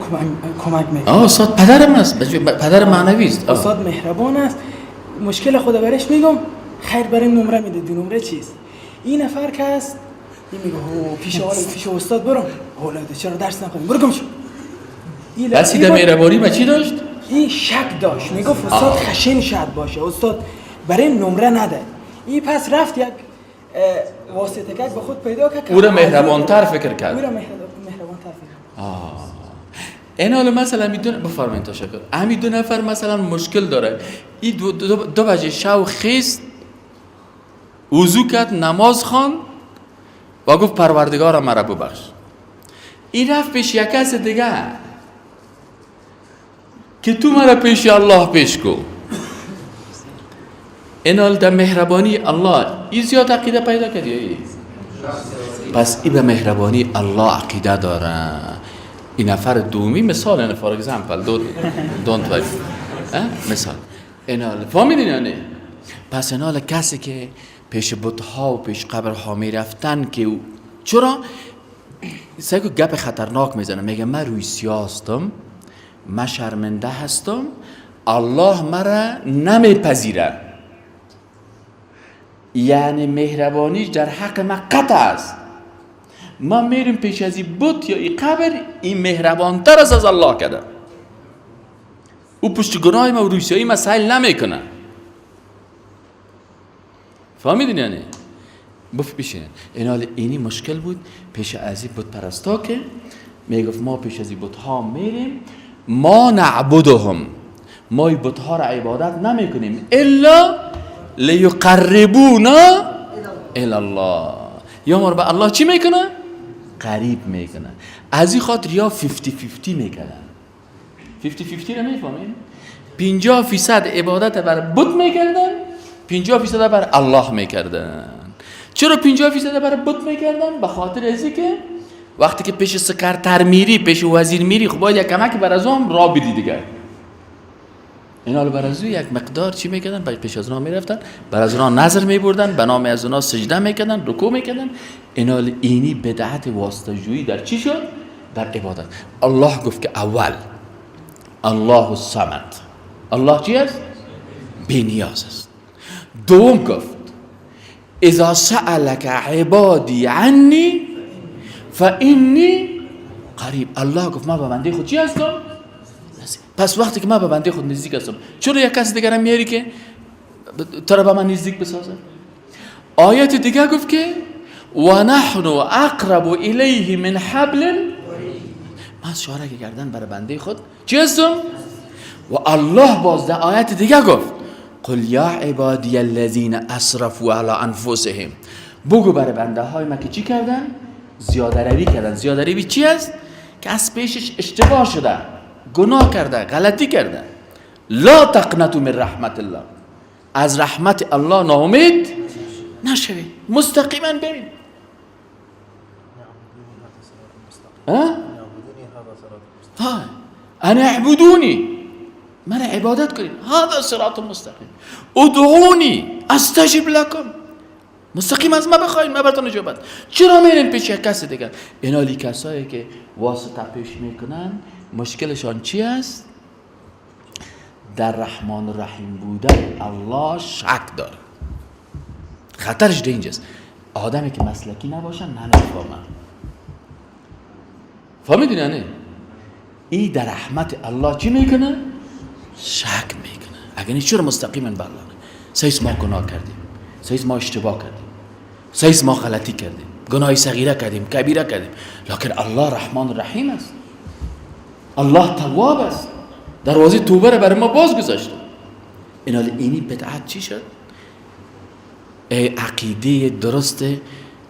کمک میکنه. استاد پدرم است، پدر معنوی است. استاد مهربان است، مشکل خود برش میگم، خیر برای نمره میده. دو نمره چیست؟ این نفر که هست این میگه پیش استاد برم، اولاد چرا درس نخوندی، برو گم شو. بس این مهربانی با چی داشت؟ این شک داشت، میگفت استاد خشن شاید باشه، استاد برای نمره نده. این پس رفت یک واسطه کرد به خود پیدا کرد، او را مهربان‌تر فکر کرد. او را مهربان‌تر فکر. این حالا مثلا میدون بفرمایید تشکر. همین دو نفر مثلا مشکل داره. این دو بجه شو خیست وضو کرد، نماز خواند و گفت پروردگارم مرا ببخش. این رفت پیش یک کس دیگه که تو مرا پیش الله پیش کو. این حال در مهربانی الله ای زیاد عقیده پیدا کرد یا ای؟ پس ای به مهربانی الله عقیده داره. این نفر دومی مثال، یعنی for example don't worry مثال. این حال فهمیدین یا نه؟ پس این حال کسی که پیش بت‌ها و پیش قبرها میرفتن که چرا؟ سعی گپ خطرناک میزنه، میگه من روی سیاه هستم، من شرمنده هستم، الله مرا نمیپذیره. یعنی مهربانیش در حق من قطع است. ما میریم پیش از این بت یا این قبر، این مهربانتر است از الله کرده. او پشت گناه ما و روی سیاهی ما سیل نمیکنه. فهمیدین یعنی؟ بف بشینین. این حال اینی مشکل بود پیش از این بت پرستا که میگفت ما پیش از این بت ها میریم، ما نعبدهم، ما این بت ها را عبادت نمیکنیم الا لیقربونا الی الله. یا ما رو به الله چی میکنه؟ قریب میکنه. از این خاطر یا 50-50 میکنن. 50-50 رو میفهمین؟ 50% عبادت بر بت میکردن، 50% بر الله میکردن. چرا 50% بر بت میکردن؟ به خاطر از که وقتی که پیش سکرتر میری، پیش وزیر میری، خب باید یک کمک بر از اون را بدی دیگه. اینا بر از یک مقدار چی میکردن؟ پیش از اونها میرفتن، بر از اونها نظر میبردن، به نام از اونها سجده میکردن، رکوع میکردن. اینا اینی بدعت واسطه جویی در چی شد؟ در عبادت. الله گفت که اول الله الصمد، الله چی است؟ بی نیاز است. دوم گفت اذا سألك عبادی عنی فانی قریب. الله گفت من به بنده خود چی هستم؟ پس وقتی که من به بنده خود نزدیک هستم، چرا یک کس دیگر میاری که تو را به من نزدیک بسازه؟ آیت دیگه گفت که و نحن اقرب الیه من حبل، من شارک گردن بر بنده خود چی هستم؟ و الله باز در آیت دیگه گفت قل یا عبادی الذین اسرفوا علی انفسهم، بگو بر بنده های من که چی کردن؟ زیاده روی کردن. زیاده روی چی است؟ که از پیشش اشتباه شده، گناه کرده، غلطی کرده. لا تقنطوا من رحمت الله، از رحمت الله ناامید نشوید، مستقیما برید. ها؟ ها، انا اعبدونی، من عبادت کنید، هذا صراط مستقیم، ادعونی استجب لکم، مستقیم از ما بخواین من براتون اجابت. چرا میرین پیش یک کس دیگر؟ اینا لی کسایی که واسطه پیش میکنن مشکلشان چی است؟ در رحمان رحیم بودن الله شک داره. خطرش در اینجاست. آدمی که مسلکی نباشه نمیفهمه. فهمیدین یعنی؟ ای در رحمت الله چی میکنه؟ شک میکنه. اگر نه چرا مستقیما به الله؟ سیس ما گناه کردیم، سیس ما اشتباه کردیم، سیس ما غلطی کردیم، گناه صغیره کردیم، کبیره کردیم، لکن الله رحمان رحیم است، الله تواب است، دروازه توبه را برای ما باز گذاشته. اینا اینی بدعت چی شد؟ عقیده درست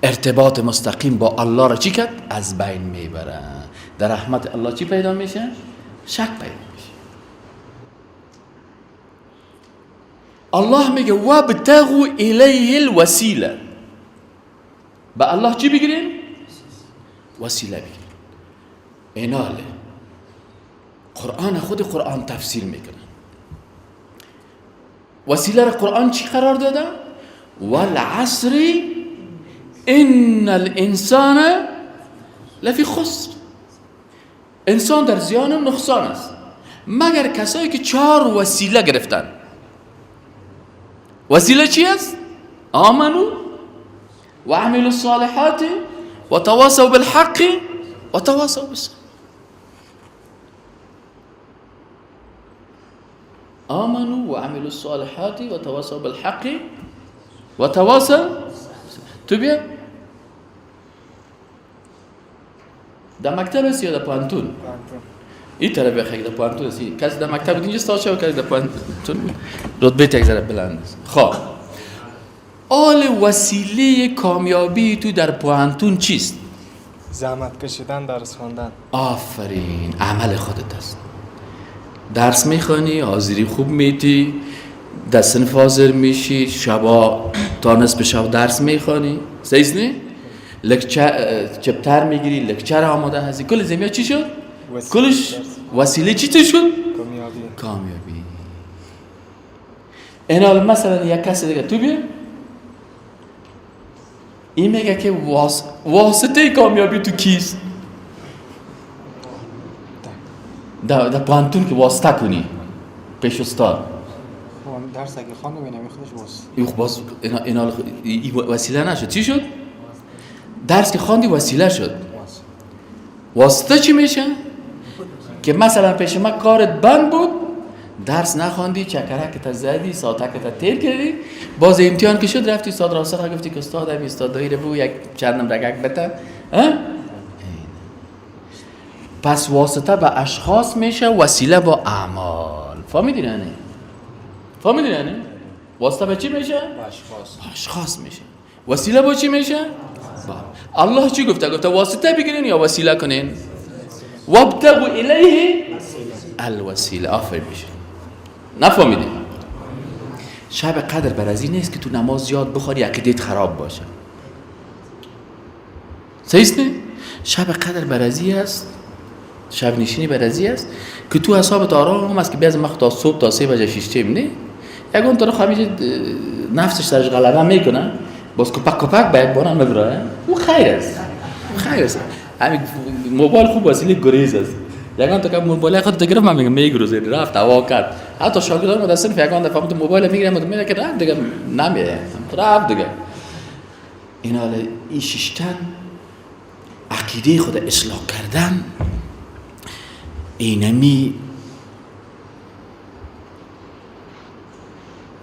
ارتباط مستقیم با الله را چی کرد؟ از بین میبره. در رحمت الله چی پیدا میشه؟ شک پیدا میشه. الله میگه وابتغوا الیه الوسیله، به الله چی بگیریم؟ وسیله بگیریم. ایناله قرآن، خود قرآن تفسیر میکنه. وسیله را قرآن چی قرار داده؟ والعصر ان الانسان لفی خسر. انسان در زیان و نقصان است، مگر کسایی که 4 وسیله گرفتن. وسیله چی است؟ آمنوا و عملوا الصالحات و تواصوا بالحق و تواصوا بالصبر. آمنوا و عملوا الصالحات و تواصوا بالحق و تواصوا. تو بیا در مکتب است یا در پوهنتون؟ این طرف بخیر در پوهنتون است. کسی در مکتب اینجا استاد شد و کسی در پوهنتون رتبه یک ذره بلند است. خب آل وسیله کامیابی تو در پوهنتون چیست؟ زحمت کشیدن، درس خواندن. آفرین، عمل خودت است. درس میخوانی، حاضری خوب میتی، در صنف حاضر میشی، شبا تا نصف شب درس میخوانی، صحیح نه؟ lecture chapter میگیری، lecture آماده هستی. کل زمیا چی شد؟ کلش وسیله چی تو شد؟ کامیابی. کامیابی. اینا مثلا یک کس دیگه تو بیا، این میگه که واسطه کامیابی تو کیست؟ در پوهنتون که واسطه کنی پیش استاد. درس اگه خواندم اینم خودش واسطه. این باز اینا وسیله نشد. چی شد؟ درس که خواندی وسیله شد. واسطه چی میشه؟ که مثلا پیش ما کارت بند بود، درس نخواندی، چکرک تا زدی، ساعتک تا تیر کردی، باز امتحان که شد رفتی استاد راسخ گفتی که استاد ابی استاد دایره بو یک چند نمره بده. پس واسطه به اشخاص میشه، وسیله با اعمال. فهمیدین یعنی؟ فهمیدین یعنی؟ واسطه به چی میشه؟ با اشخاص. با اشخاص میشه. وسیله با چی میشه؟ با الله. چی گفته؟ گفته واسطه بگیرین یا وسیله کنین؟ وابتغوا الیه الوسیله. آفرین میشه. نفهمیدین؟ شب قدر بر از این نیست که تو نماز زیاد بخوری عقیدت خراب باشه. صحیح است نه؟ شب قدر بر از این است، شب نشینی بر از این است که تو حسابت آرام است که بیاز مخ تا صبح تا 3 بجه شیشتیم نه؟ یگان طرف همیشه نفسش سرش غلبه میکنه، باز کپک کپک به یک بار هم میبره. او خیر است، او خیر است. همین موبایل خوب وسیله گریز است. یگان تا که موبایل خود گرفت من میگم میگروزه رفت هوا کرد. حتی شاگردان ما در صنف یگان دفعه موبایل میگیرم میگه که رفت دیگه نمیه، رفت دیگه. این حال این شیشتن عقیده خود اصلاح کردن اینمی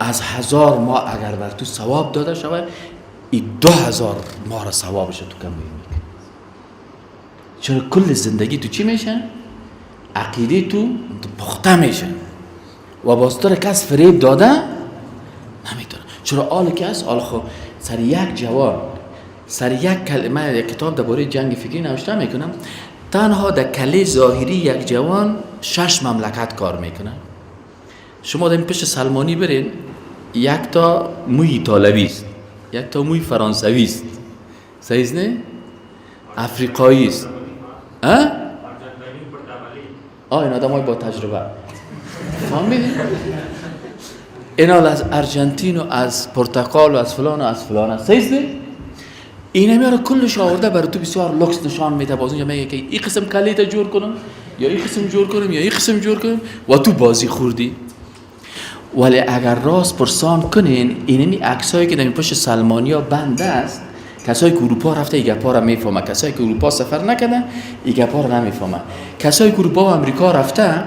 از 1000 ماه اگر بر تو ثواب داده شود، این 2000 ماه را ثوابش تو کم میکنه. چرا کل زندگی تو چی میشه؟ عقیده تو پخته میشه و باز تو کس فریب داده نمیتونه. چرا آل که هست آل خو سر یک جوان سر یک کلمه یک کتاب درباره جنگ فکری نوشته میکنم، تنها در کله ظاهری یک جوان 6 مملکت کار میکنه. شما در پیش سلمانی برین، یک تا موی ایتالوی است، یک تا موی فرانسوی است، صحیح نه؟ افریقایی است. ها؟ این آدمای با تجربه فهمیدین؟ اینا از ارژانتین و از پرتغال و از فلان و از فلان است، صحیح نه؟ اینا میاره کلش آورده برای تو بسیار لوکس نشان میده. باز اونجا میگه که این قسم کلیت جور کنم یا این قسم جور کنم یا این قسم جور کنم و تو بازی خوردی. ولی اگر راست پرسان کنین، اینمی عکسایی که در پشت سلمانیا بند است، کسایی که اروپا رفته این گپا را میفهمه، کسایی که اروپا سفر نکرده این گپا را نمیفهمه. کسایی که اروپا و امریکا رفته،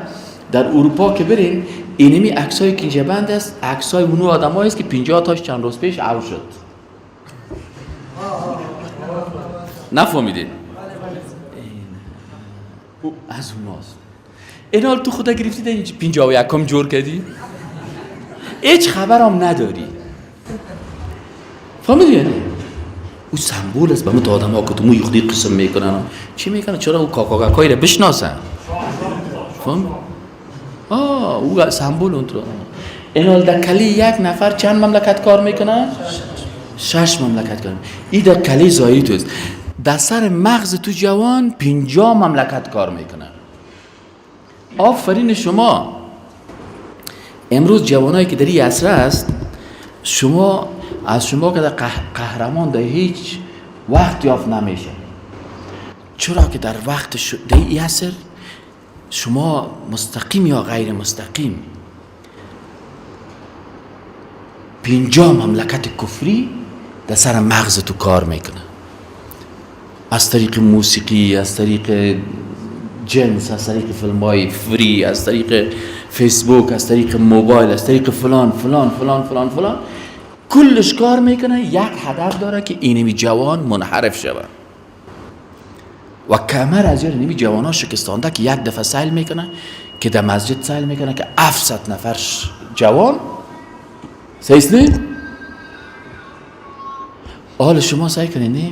در اروپا که برین، اینمی عکسایی که اینجا بند است، عکسای اونو آدمایی است که 50 تاش چند روز پیش عو شد. نفهمیدین؟ او از اوناست. این حال تو خدا گرفتی در اینجا 51 جور کردی، هیچ خبرم نداری. فهمیدی یعنی؟ او سمبول است به مت آدم ها که تو موی خودی قسم میکنن چی میکنن، چرا او کاکاکایی را بشناسن؟ فهم؟ او سمبول اون تو. این حال در کلی یک نفر چند مملکت کار میکنن؟ 6 مملکت کار. این در کلی زایی توست. در سر مغز تو جوان 50 مملکت کار میکنن. آفرین شما. امروز جوانایی که در این عصر است، شما از شما که در قهرمان در هیچ وقت یافت نمیشه. چرا که در وقت در این عصر شما مستقیم یا غیر مستقیم 50 مملکت کفری در سر مغز تو کار میکنه. از طریق موسیقی، از طریق جنس، از طریق فیلم‌های فری، از طریق فیسبوک، از طریق موبایل، از طریق فلان فلان فلان فلان فلان، کلش کار میکنه. یک هدف داره که اینمی جوان منحرف شود و کمر از یار اینمی جوان ها شکستانده که یک دفعه سیل میکنه که در مسجد سیل میکنه که 700 نفر جوان. صحیح نه؟ حال شما سعی کنید نه؟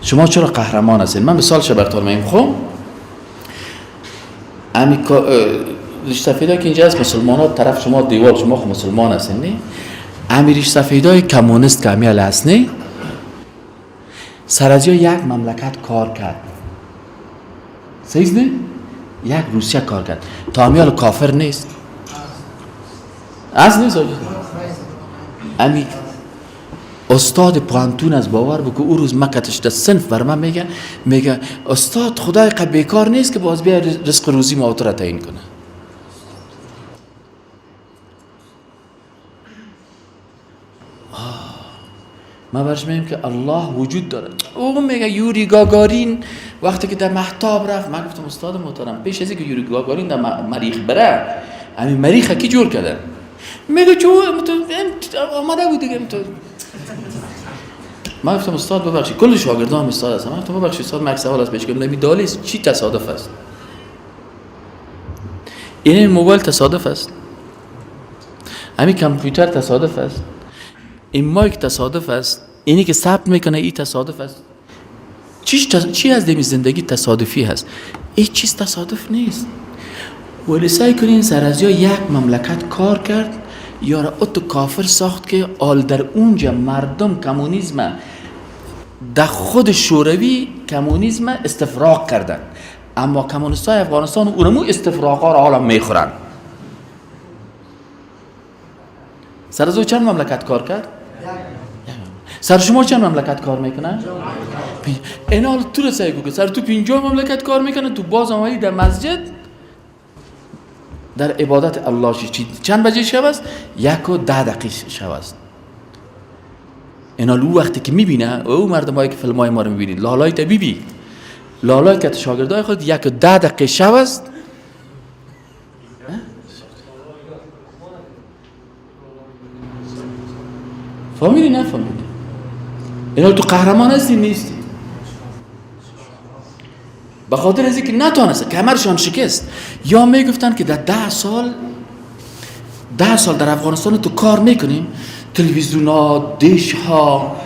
شما چرا قهرمان هستین؟ من مثالش براتون میگم. خب ریش سفیدایی که اینجا هست مسلمان ها طرف شما دیوال، شما خب مسلمان هستین نه؟ امی ریش سفیدای کمونیست که امیال هست نه؟ سر از یک مملکت کار کرد، صحیح نه؟ یک روسیه کار کرد تا امیال کافر نیست، از نیست. امی استاد پانتون از باور بکو او روز مکتش در صنف بر من میگه استاد خدای قد بیکار نیست که باز بیا رزق روزی ما تو را تعیین کنه. من برش میگم که الله وجود داره. او میگه یوری گاگارین وقتی که در مهتاب رفت، من گفتم استاد محترم پیش از اینکه یوری گاگارین در مریخ بره، همین مریخ کی جور کرده؟ میگه چون آمده بود دیگه. من گفتم استاد ببخشید، کل شاگردان هم استاد هستن. من گفتم ببخشید استاد، من یک سوال از پیش کنم، نمی دالیس چی تصادف است؟ این موبایل تصادف است، همین کامپیوتر تصادف است، این مایک تصادف است، اینی که ثبت میکنه این تصادف است. چی از دمی زندگی تصادفی هست؟ هیچ چیز تصادف نیست. ولی سعی کنین سر از یک مملکت کار کرد یارا اتو کافر ساخت که آل در اونجا مردم کمونیسم در خود شوروی کمونیسم استفراغ کردن، اما کمونیست های افغانستان اونمو استفراغ ها را حالا میخورن. سر از او چند مملکت کار کرد؟ سر شما چند مملکت کار میکنن؟ اینا حالا تو رو سعی که سر تو 50 مملکت کار میکنه، تو باز آمدی در مسجد در عبادت الله چند بجه شب است؟ 1:10 شب است. اینا لو وقتی که میبینه او مردم هایی که فیلم های ما رو میبینید، لالای طبیبی لالای که شاگردای خود 1:10 شب است. فهمیدی نفهمیدی؟ اینا تو قهرمان هستی نیستی؟ به خاطر از اینکه نتانسته کمرشان شکست. یا میگفتن که در 10 سال در افغانستان تو کار میکنیم، تلویزیون ها، دیش ها،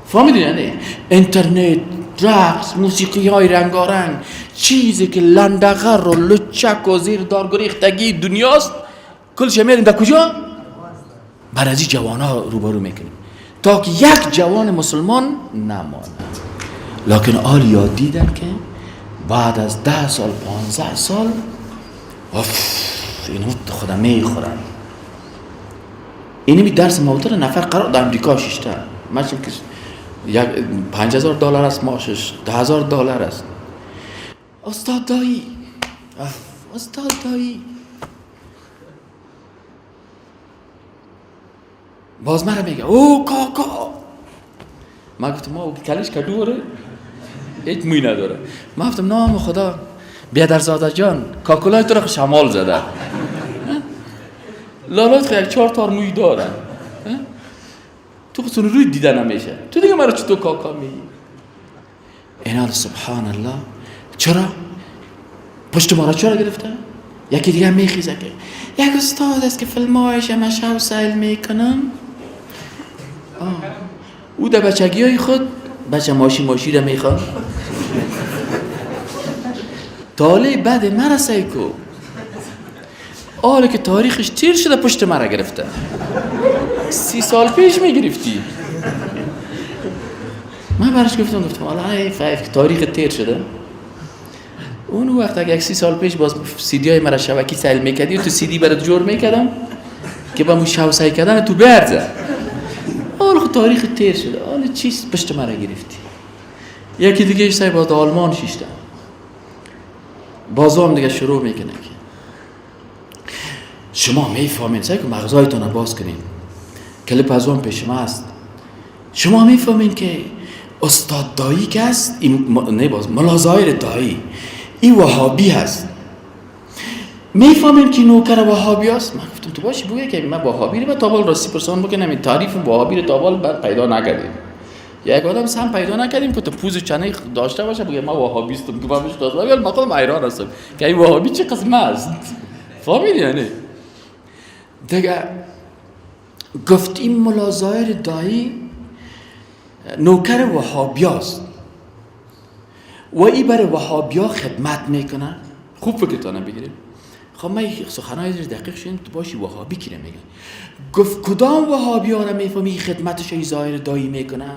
فهمیدی یعنی اینترنت، رقص، موسیقی های رنگارنگ، چیزی که لندغر و لچک و زیر دارگریختگی دنیاست، کلش میریم در کجا؟ بر از این جوان ها روبرو میکنیم تا که یک جوان مسلمان نماند. لکن آلیا دیدن که بعد از 10 سال 15 سال اینو خدا میخورن. اینمی درس موتور نفر قرار در امریکا شیشته ماشین که یک $5,000 است معاشش، $10,000 است. استاد دایی، استاد دایی باز مرا میگه او کاکا. من گفتم ما کلش کدوره هیچ موی نداره. من گفتم نام خدا بیادرزاده جان کاکولای تو را شمال زده، لالات خیلی 4 تار موی دارن، تو خودتون روی دیده نمیشه، تو دیگه مرا چطور کاکا میگی؟ اینا سبحان الله. چرا پشت ما را چرا گرفته؟ یکی دیگه میخیزه که یک استاد است که فیلمهایش همه شب سیل میکنم. او در بچگی های خود بچه ماشی را میخواد. تاله بعد مرا سعی کو آله که تاریخش تیر شده پشت مرا گرفته. 30 سال پیش میگرفتی. من برش گفتم حالا حیف که تاریخ تیر شده. اون وقت اگه 30 سال پیش باز سی دی های مرا شبکی سیل میکردی و تو سی دی برات جور میکردم که با مو شو سعی کردن تو برزه. حالا خود تاریخ تیر شده، حالا چیز پشت مرا گرفتی. یکی دیگه سعی باز آلمان شیشته، باز هم دیگه شروع میکنه که شما میفهمین، سعی که مغزایتون رو باز کنین، کلیپ از اون پیش ما است. شما میفهمین که استاد دایی که هست، نه باز ملا ظاهر دایی، این وهابی هست. میفهمین که نوکر وهابی هست. من گفتم تو باشی بگه که من وهابی رو تا بال راستی پرسان بکنم، این تعریف وهابی رو تا بال پیدا نکردیم. یک آدم سم پیدا نکردیم که تو پوز چنه داشته باشه بگه من وهابی هستم، که من بشناسم. من خودم حیران هستم که این وهابی چه قسم است. فهمیدی یعنی؟ دیگه گفت این ملا ظاهر دایی نوکر وهابی است و ای برای وهابیا خدمت میکنه. خوب فکرتانه بگیریم. خب من سخنهای دقیق شدیم تو باشی وهابی کی میگن. گفت کدام وهابی ها را میفهمی خدمتش ای ظاهر دایی میکنه؟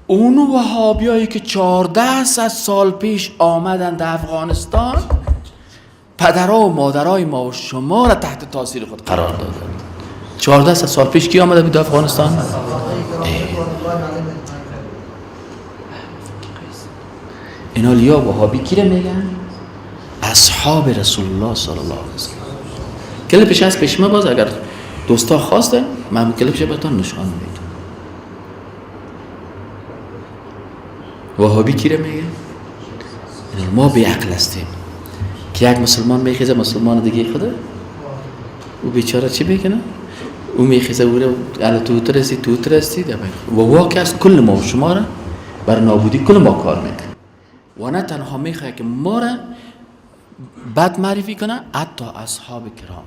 اون وهابیایی که 14 سال پیش آمدن در افغانستان، پدرها و مادرای ما و شما را تحت تاثیر خود قرار دادن. 14 سال پیش کی آمده بود افغانستان؟ اینا لیا وهابی کی را میگن؟ اصحاب رسول الله صلی الله علیه و سلم. کلپش از پیش ما باز اگر دوستا خواستن من کلپش بهتون نشان میدم. وهابی کی را میگن؟ ما بی عقل هستیم که یک مسلمان میخیزه مسلمان دیگه خوده او بیچاره چی میکنه؟ او میخیزه او رو تو ترسی تو ترسی و واقع است کل ما و شما را بر نابودی کل ما کار میکنه و نه تنها میخواه که ما را بد معرفی کنه، حتی اصحاب کرام.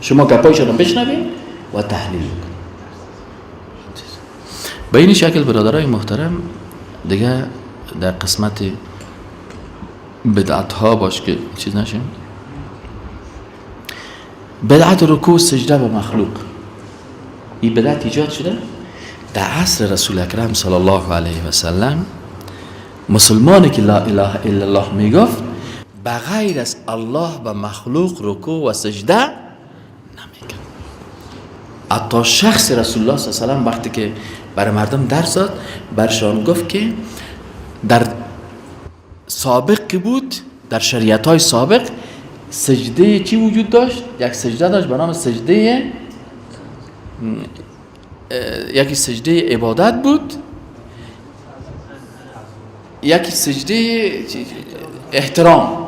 شما گپایشان رو بشنوید و تحلیل کنید. به این شکل برادرای محترم دیگه در قسمت بدعت ها باش که چیز نشیم. بدعت رکوع سجده به مخلوق، این بدعت ایجاد شده در عصر رسول اکرم صلی الله علیه و سلم. مسلمانی که لا اله الا الله میگفت بغیر از الله به مخلوق رکوع و سجده نمیکرد. حتی شخص رسول الله صلی الله علیه و سلم وقتی که برای مردم درس داد برشان گفت که در سابق که بود، در شریعت های سابق سجده چی وجود داشت؟ یک سجده داشت به نام سجده، یکی سجده عبادت بود، یکی سجده احترام.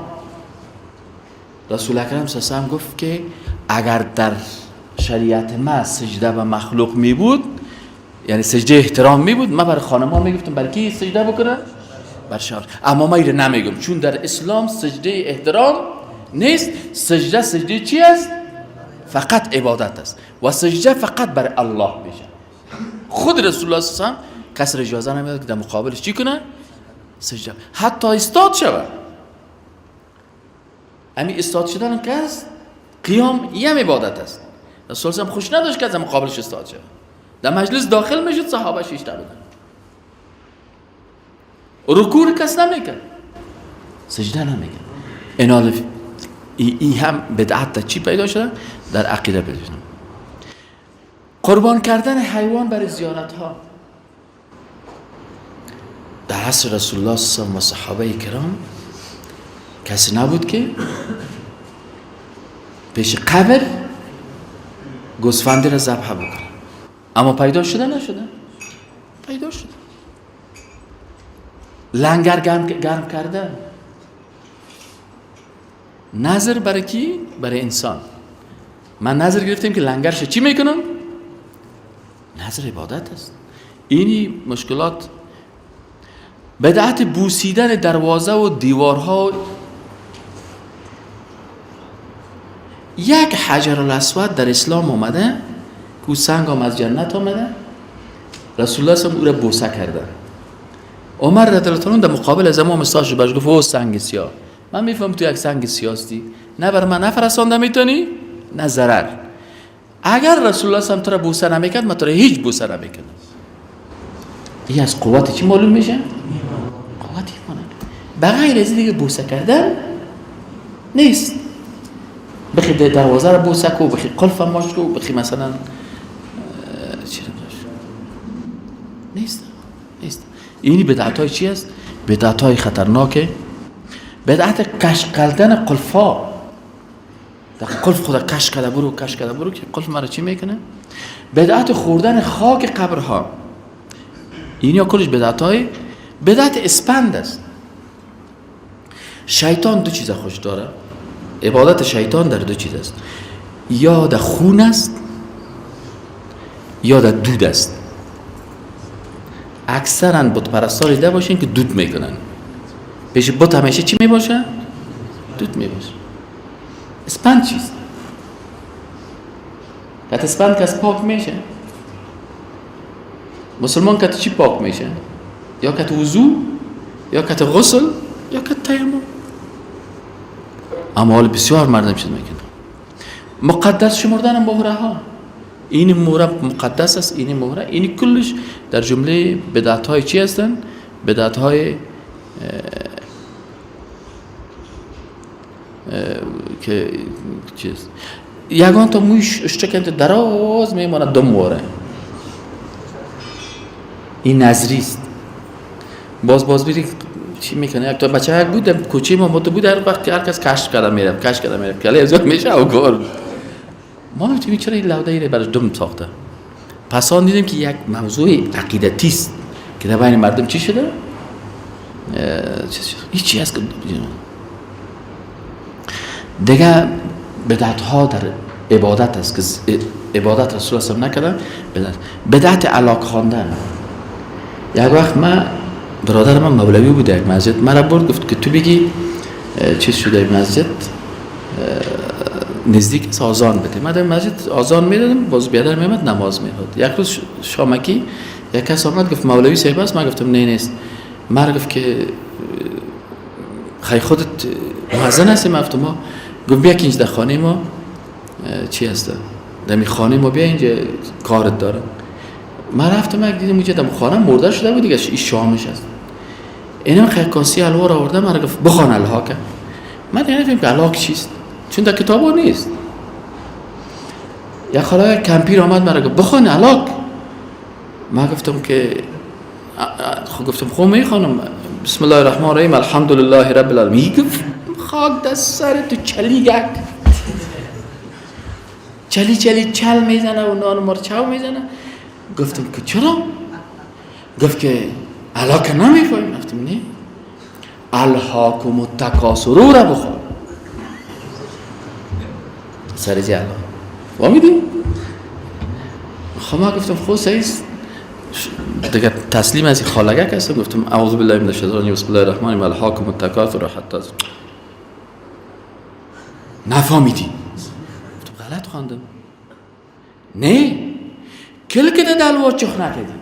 رسول اکرم صلی الله علیه و سلم گفت که اگر در شریعت ما سجده به مخلوق می بود، یعنی سجده احترام می بود، من برای خانم ها می گفتم برای کی سجده بکنه؟ بر شوهر. اما من اینو نمیگم، چون در اسلام سجده احترام نیست. سجده سجده چی است؟ فقط عبادت است و سجده فقط بر الله میشه. خود رسول الله صلی الله علیه و سلم کس را اجازه نمیداد که در مقابلش چی کنه؟ سجده، حتی استاد شود. همین استاد شدن کس قیام یم عبادت است. رسول الله خوش نداشت که از مقابلش استاد شود. در مجلس داخل میشد صحابه شیشته بودن، رکوع کس نمیکرد، سجده نمیکرد. اینا ای هم بدعت در چی پیدا شده؟ در عقیده پیدا شده. قربان کردن حیوان برای زیارت ها در عصر رسول الله صلی الله علیه و صحابه کرام کسی نبود که پیش قبر گوسفندی را ذبح بکنه. اما پیدا شده نشده؟ پیدا شده. لنگر گرم کردن، نظر برای کی؟ برای انسان. من نظر گرفتیم که لنگرش چی میکنم؟ نظر عبادت است. اینی مشکلات. بدعت بوسیدن دروازه و دیوارها. یک حجر الاسود در اسلام آمده که سنگ هم از جنت آمده، رسول الله صلی الله علیه و او را بوسه کرده. عمر رضی الله عنه در مقابل از امام استاد برش گفت او سنگ سیاه، من میفهم تو یک سنگ سیاستی، نه بر من نفرسانده میتونی نه ضرر. اگر رسول الله صلی الله علیه و تو را بوسه نمیکرد من تو را هیچ بوسه نمیکردم. این از قوت چی معلوم میشه؟ قوت ایمانه. بغیر از دیگه بوسه کردن نیست. بخی دروازه را بوسه کو، بخی قلف ماش کو، بخی مثلا چی نیست نیست. اینی بدعت های چی است؟ بدعت های خطرناکه. بدعت کش کردن قلفا، در قلف خدا کش کرده برو، کش کرده برو که قلف مرا چی میکنه؟ بدعت خوردن خاک قبرها، اینیا کلش بدعت های بدعت اسپند است. شیطان دو چیز خوش داره. عبادت شیطان در دو چیز است، یا در خون است یا در دود است. اکثرا بت پرستا دیده باشین که دود میکنن. پیش بت همیشه چی میباشه؟ دود میباشه. اسپند چیست؟ که اسپند کس پاک میشه. مسلمان که چی پاک میشه؟ یا که وضو، یا که غسل، یا که تیمم. اما حال بسیار مردم چیز میکنه. مقدس شمردن مهره ها، این مهره مقدس است، این مهره، این کلش در جمله بدعت های چی هستن؟ بدعت های که چیز یگان تا مویش اشتکن دراز میماند دو مهره، این نظری است. باز بیری چی میکنه؟ یک تا بچه یک بود کوچه ما بود، هر وقت هر کس کشف کرده میرم کشف کرده میرم کله زیاد میشه او کار. ما میتونیم چرا این لوده ای براش دم ساخته؟ پس آن دیدیم که یک موضوع عقیدتی است که در بین مردم چی شده؟ هیچ چیز هست که دیگه. بدعت ها در عبادت است که عبادت رسول الله نکرده. بدعت علاق خواندن. یک وقت من برادر من مولوی بود یک مسجد مرا برد، گفت که تو بگی چیز شده مسجد نزدیک آذان بده. من در مسجد آذان میدادم، باز بیادر میامد نماز میخوند. یک روز شامکی یک کس آمد گفت مولوی صاحب است؟ من گفتم نه نیست. مرا گفت که خیلی خودت مؤذن هستی؟ من گفتم ما. گفت بیا که اینجا در خانه ما چی هست دمی خانه ما بیا اینجا کارت دارم. من رفتم یک دیدم اونجا دم خانه مرده شده بود دیگه، این شامش است. اینم خیلی کاسی حلوا را آورده، من گفت بخوان الهاک. من دیگه نفهمیدم که الهاک چیست، چون در کتابا نیست. یک خاله کمپیر آمد مرا گفت بخوان الهاک. من گفتم که خب، گفتم خب میخوانم، بسم الله الرحمن الرحیم الحمد لله رب العالمین. گفت خاک در سر تو چلیگک، چلی چلی چل میزنه و نان مرچاو میزنه. گفتم که چرا؟ گفت که الهاک نمیفهمیم. گفتم نه، الهاکم التکاثر را بخوان سر جا فهمیدی؟ خب ما گفتم خب صحیح دیگه، تسلیم از خالگک هستم. گفتم اعوذ بالله من الشیطان الرجیم بسم الله الرحمن الرحیم الهاکم التکاثر حتی نفهمیدی؟ گفتم غلط خواندم. نه کل که دلوا چخ نکردی.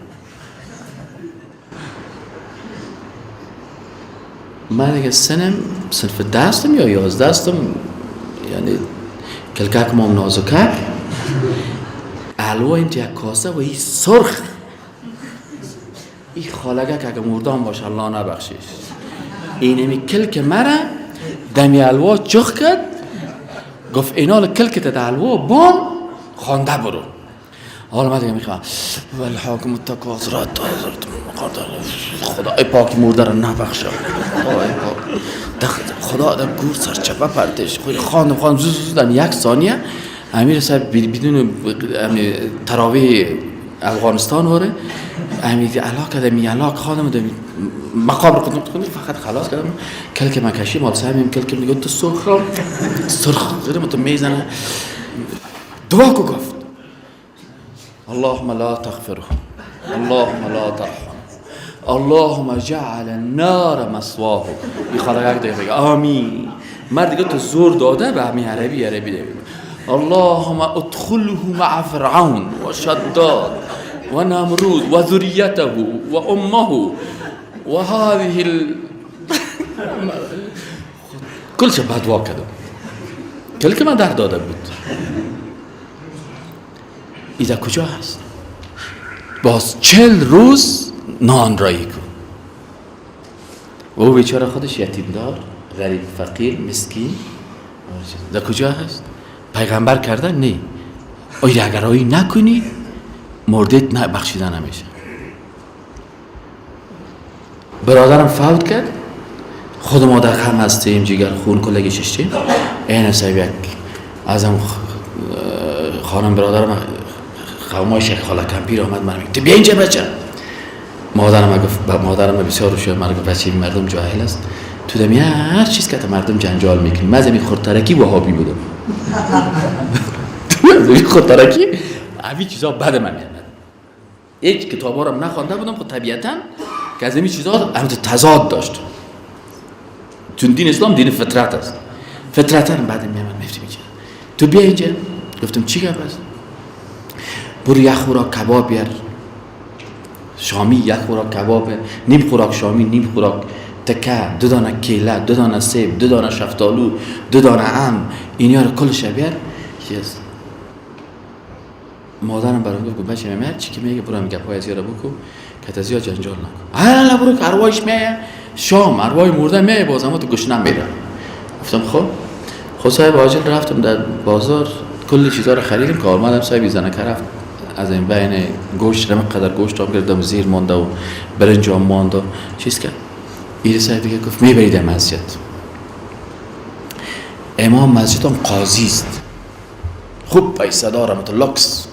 من دیگه سنم صنف 10 یا 11 هستم، یعنی کلکک مام نازکک الوا این یک کاسه و این سرخ، این خالگک اگه مردان باشه الله نبخشش، اینمی کلک مرا دمی الوا چخ کرد. گفت اینال کلک تا الوا بام خوانده برو. حالا من دیگه میخوام والحاکم التکاثر خدای پاک مرده را نبخشه، خدای پاک خدا در گور سرچپه پرتش. خواندم خواندم زود زود یک ثانیه امیر صاحب بدون تراویح افغانستان وره امیر علاق کردم، علاق خواندم مقام رو خودم فقط خلاص کردم. کلک من کشی مال صاحب کلک میگه تو سرخ سرخ غیر تو میزنه. دعا کو گفت اللهم لا تغفره اللهم لا ترحمه اللهم جعل النار مثواه. این خالقک دیگه میگه آمین. مرد دیگه تو زور داده به همین عربی عربی دیگه. اللهم ادخله مع فرعون و شداد و نمرود و ذریته و امه و هذه ال... کل شب بدوا کردم، کل که من در داده بود. ایده کجا هست؟ باز 40 روز نان رایی کن. و او بیچاره خودش یتیم دار، غریب، فقیر، مسکین، در کجا هست؟ پیغمبر کرده؟ نه. آیا اگر آیی نکنی مردت نه بخشیده نمیشه. برادرم فوت کرد، خود ما در غم هستیم، جگر خون کلگی ششتیم. این صاحب یک ازم خانم برادرم قومای شیخ خاله کمپیر آمد، من میگه تو بیا اینجا بچه. مادرم گفت، مادرم بسیار روشن، من گفت بچه مردم جاهل است، تو دمی هر چیز که مردم جنجال میکنی. من از این خودترکی وهابی بودم. تو از این خودترکی همین چیزا بد من میاد. هیچ کتابا رو نخوانده بودم، خب طبیعتا که از این چیزا هم تضاد داشت. چون دین اسلام دین فطرت است. فطرتا بعد میاد میفتیم اینجا. تو بیا اینجا. گفتم چی گپ است؟ برو یک خوراک کباب بیار. شامی یک خوراک کباب، نیم خوراک شامی، نیم خوراک تکه، 2 دانه کیله، 2 دانه سیب، 2 دانه شفتالو، 2 دانه ام، اینا رو کلش بیار. چیز مادرم برام گفت بچه من چی که میگه برو هم گپای از یارو بکو که تا زیاد جنجال نکن. حالا برو که ارواحش میایه شام، ارواح مرده میایه باز اما تو گشنم میره. گفتم خب خب صاحب عاجل رفتم در بازار کل چیزا رو خریدم که آمدم صاحب زنکه رفت از این بین گوشت رم قدر گوشت هم گرفتم زیر مانده و برنج هم مانده و چیز کرد. ایره صاحب دیگه گفت میبرید مسجد. امام مسجد هم قاضی است، خوب پیسه دارم تو لکس.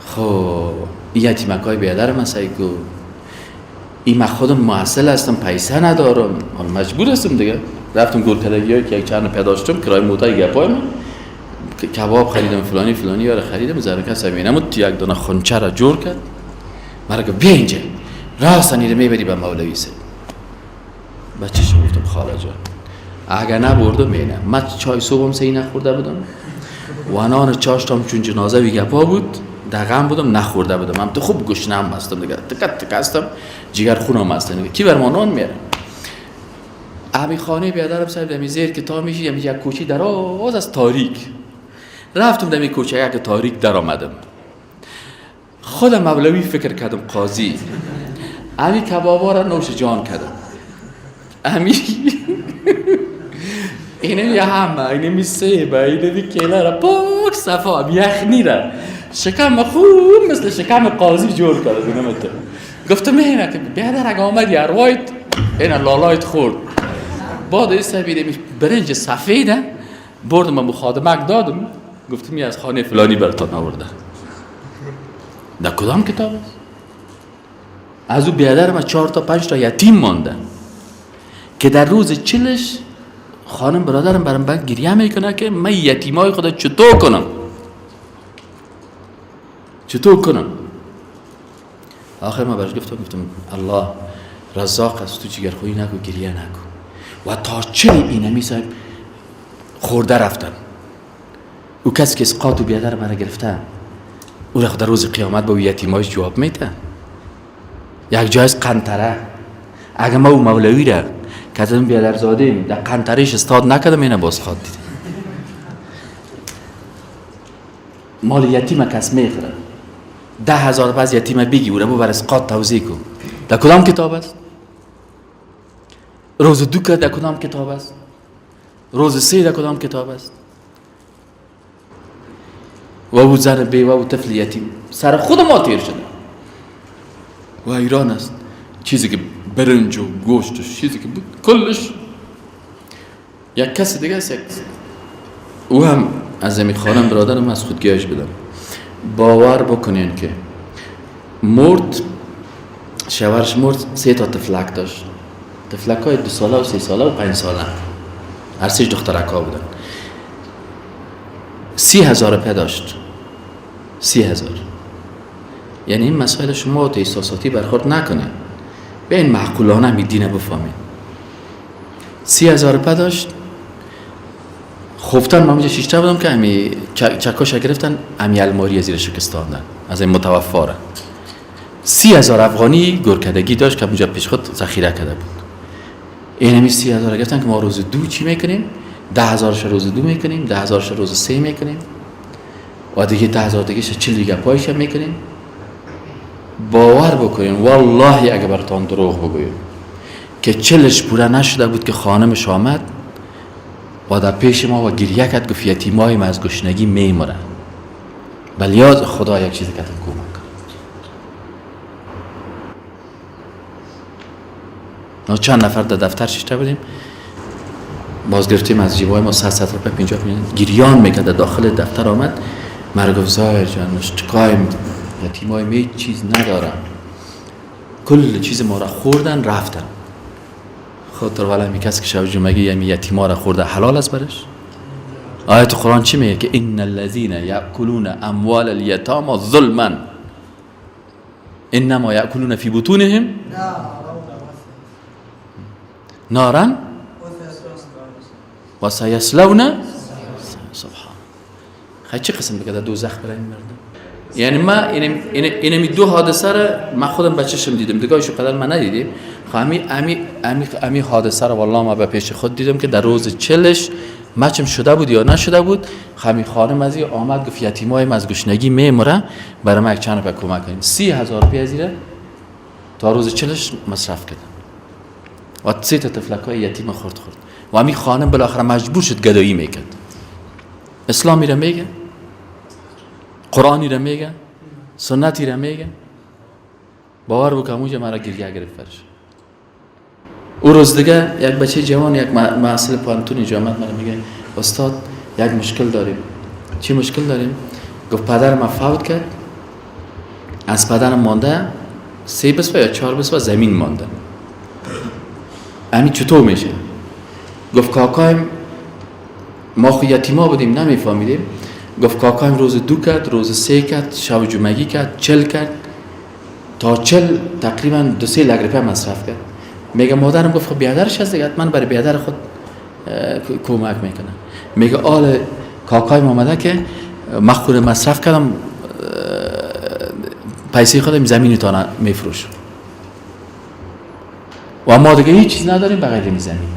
خب این یتیمک های بیادر من سعی کو این من خودم محصل هستم پیسه ندارم، حالا مجبور هستم دیگه. رفتم گورکدگی هایی که یک چند پیدا داشتم کرای موتای گپای من کباب خریدم فلانی فلانی یاره خریدم زرکه سمینم تو یک دانه خونچه را جور کرد. مرا گفت بیا اینجا راست نیره میبری به مولوی سه. بچه شو گفتم خاله جان اگر نبردم اینه من چای صبحم سه نخورده بودم و نان چاشتم چون جنازه وی گپا بود در غم بودم نخورده بودم، هم تو خوب گشنم هستم دیگه، تک تک هستم، جگر خونم هستم دیگه، کی بر ما نان میاره؟ امی خانه بیادرم صاحب دمی زیر که تا میشی یک کوچه دراز از تاریک رفتم، دمی کوچه یک تاریک در آمدم. خودم مولوی فکر کردم قاضی، امی کبابا را نوش جان کردم. امی اینه یه همه، اینه می سیبه، اینه می کیله را پاک صفا، یخنی را شکم خوب مثل شکم قاضی جور کرده. گفتم اینه که بیادر اگه آمدی اروایت اینه لالایت خورد. بعد این سبیده برنج سفیده بردم به مخادمک دادم، گفتم یه از خانه فلانی براتان آورده. در کدام کتاب است؟ از او بیادر ما 4 تا 5 تا یتیم مانده که در روز 40 خانم برادرم برام بعد گریه میکنه که من یتیمای خدا چطور کنم، چطور کنم. آخر ما برش گفتم الله رزاق است، تو جگرخویی نکن، گریه نکن. و تا 40 اینمی صاحب خورده رفتن. او کسی که اسقاط و بیادر مرا گرفته او را در روز قیامت با یتیماش جواب میده. یک جای از قنطره، اگه ما او مولوی را که از اون بیادر زادیم در قنطرهش استاد نکردم، اینه باز خواد دیده. مال یتیم کس میخوره 10,000 پس یتیم بگی او را ببر اسقاط توزیع کن. در کدام کتاب است؟ روز 2 در کدام کتاب است؟ روز 3 در کدام کتاب است؟ و او زن بیوه و طفل یتیم سر خود ما تیر شده و ایران است. چیزی که برنج و گوشت و چیزی که بود کلش یک کس دیگه است، یک او هم از امی خانم برادرم از خودگیهش بدم. باور بکنین که مرد، شوهرش مرد، 3 تا طفلک داشت، طفلک های 2 ساله و 3 ساله و 5 ساله، هر 3 دخترک ها بودن. 30,000 روپیه داشت، 30,000. یعنی این مسائل شما احساساتی برخورد نکنه، به این معقولانه می دینه بفهمین. 30,000 روپیه داشت. خفتن من اونجا شیشته بودم که همی چکاش گرفتن، همی الماری زیر شکستاندن از این متوفاره. 30,000 افغانی گرکدگی داشت که اونجا پیش خود ذخیره کرده بود. این همی 30,000 گرفتن که ما روز 2 چی میکنیم؟ 10,000 روز 2 میکنیم، 10,000 روز 3 میکنیم و دیگه 10,000 دیگه 40 دیگه پایش میکنیم. باور بکنین والله اگه براتان دروغ بگویم که 40 پوره نشده بود که خانمش آمد و در پیش ما و گریه کرد، گفت یتیمای ما از گشنگی میمرن. بل یاد خدا یک چیز کتم کمک کرد. ما چند نفر در دفتر ششته بودیم، باز گرفتیم از جیبای ما 100 روپیه 50 گریان میکرد. داخل دفتر آمد مرا گفت ظاهر جان اشتکایم یتیمای می چیز ندارم، کل چیز ما را خوردن رفتن. خاطر والا می کسی که شب جمعگی یعنی یتیما را خورده حلال است برش؟ آیت قرآن چی میگه؟ که ان الذین یاکلون اموال الیتاما ظلما انما یاکلون فی بطونهم نارا و سیصلون. سبحان. خیلی چه قسم بگه در دوزخ برای این مردم؟ یعنی ما اینمی 2 حادثه را من خودم بچه‌شم دیدم، دیگه ایشو قدر من ندیدیم. امی حادثه را والله ما به پیش خود دیدم که در روز 40 مچم شده بود یا نشده بود، خمی خانم از آمد گفت یتیمای از گشنگی میمره، برای من یک چند روپیه کمک کنین. 30,000 روپیه زیره تا روز 40 مصرف کردن و 3 تا طفلکای یتیم خورد و امی خانم بالاخره مجبور شد گدایی میکرد. اسلامی را میگه، قرآنی را میگه، سنتی را میگه. باور بکن اونجا مرا گریه گرفت برش. او روز دیگه یک بچه جوان، یک محصل پوهنتون اینجا آمد مرا میگه استاد یک مشکل داریم. چی مشکل داریم؟ گفت پدر ما فوت کرد، از پدرم مانده 3 بسوه یا 4 بسوه زمین مانده. همین چطور میشه؟ گفت کاکایم، ما خو یتیما بودیم نمیفهمیدیم، گفت کاکایم روز 2 کرد، روز 3 کرد، شب جمعگی کرد، 40 کرد، تا 40 تقریبا 2-3 لک روپیه مصرف کرد. میگه مادرم گفت خب بیادرش هست دیگه، من برای بیادر خود کمک میکنم. میگه آل کاکایم آمده که من خود مصرف کردم، پیسه خودم زمین تا میفروشم و ما دیگه هیچ چیز نداریم بغیر این زمین.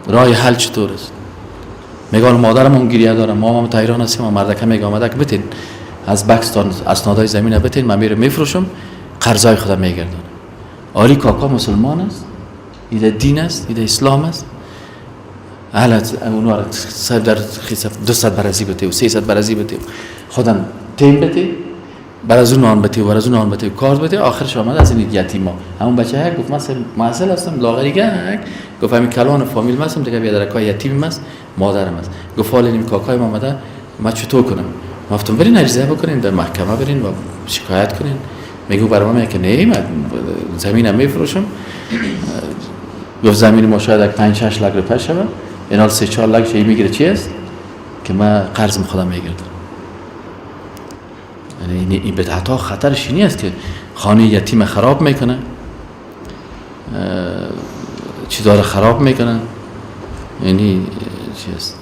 راه حل چطور است؟ میگه مادرم هم گریه داره، ما هم تا ایران هستیم، ما مردکه میگه آمده که بتین از بکستان اسنادای زمین بتین، من میرم میفروشم قرضای خودم میگردانم. آری کاکا مسلمان است، ایده دین است، ایده اسلام است. حالا اونها را در 200 برازی بته و 300 برازی بته، خودم تیم بته، بر از اون نان بته و بر از اون نان بته و کارت بته. آخرش آمد از این یتیما همون بچه ها گفت من محصل هستم لاغری گک، گفت همین کلان فامیل هستم دیگه، بیادرکای یتیم است، مادرم است. گفت حالا این کاکای ما آمده، من چطور کنم؟ ما گفتم برین عریضه بکنین در محکمه برین و شکایت کنین. میگه برای من که نه، من زمینم میفروشم. گفت زمین ما شاید 5-6 لک روپیه شوه، اینا 3-4 لک شی میگیره چی است که من قرضم خودم میگردم. یعنی این بدعت ها خطرش اینی است که خانه یتیم خراب میکنه، چیزا رو خراب میکنه. یعنی چی است؟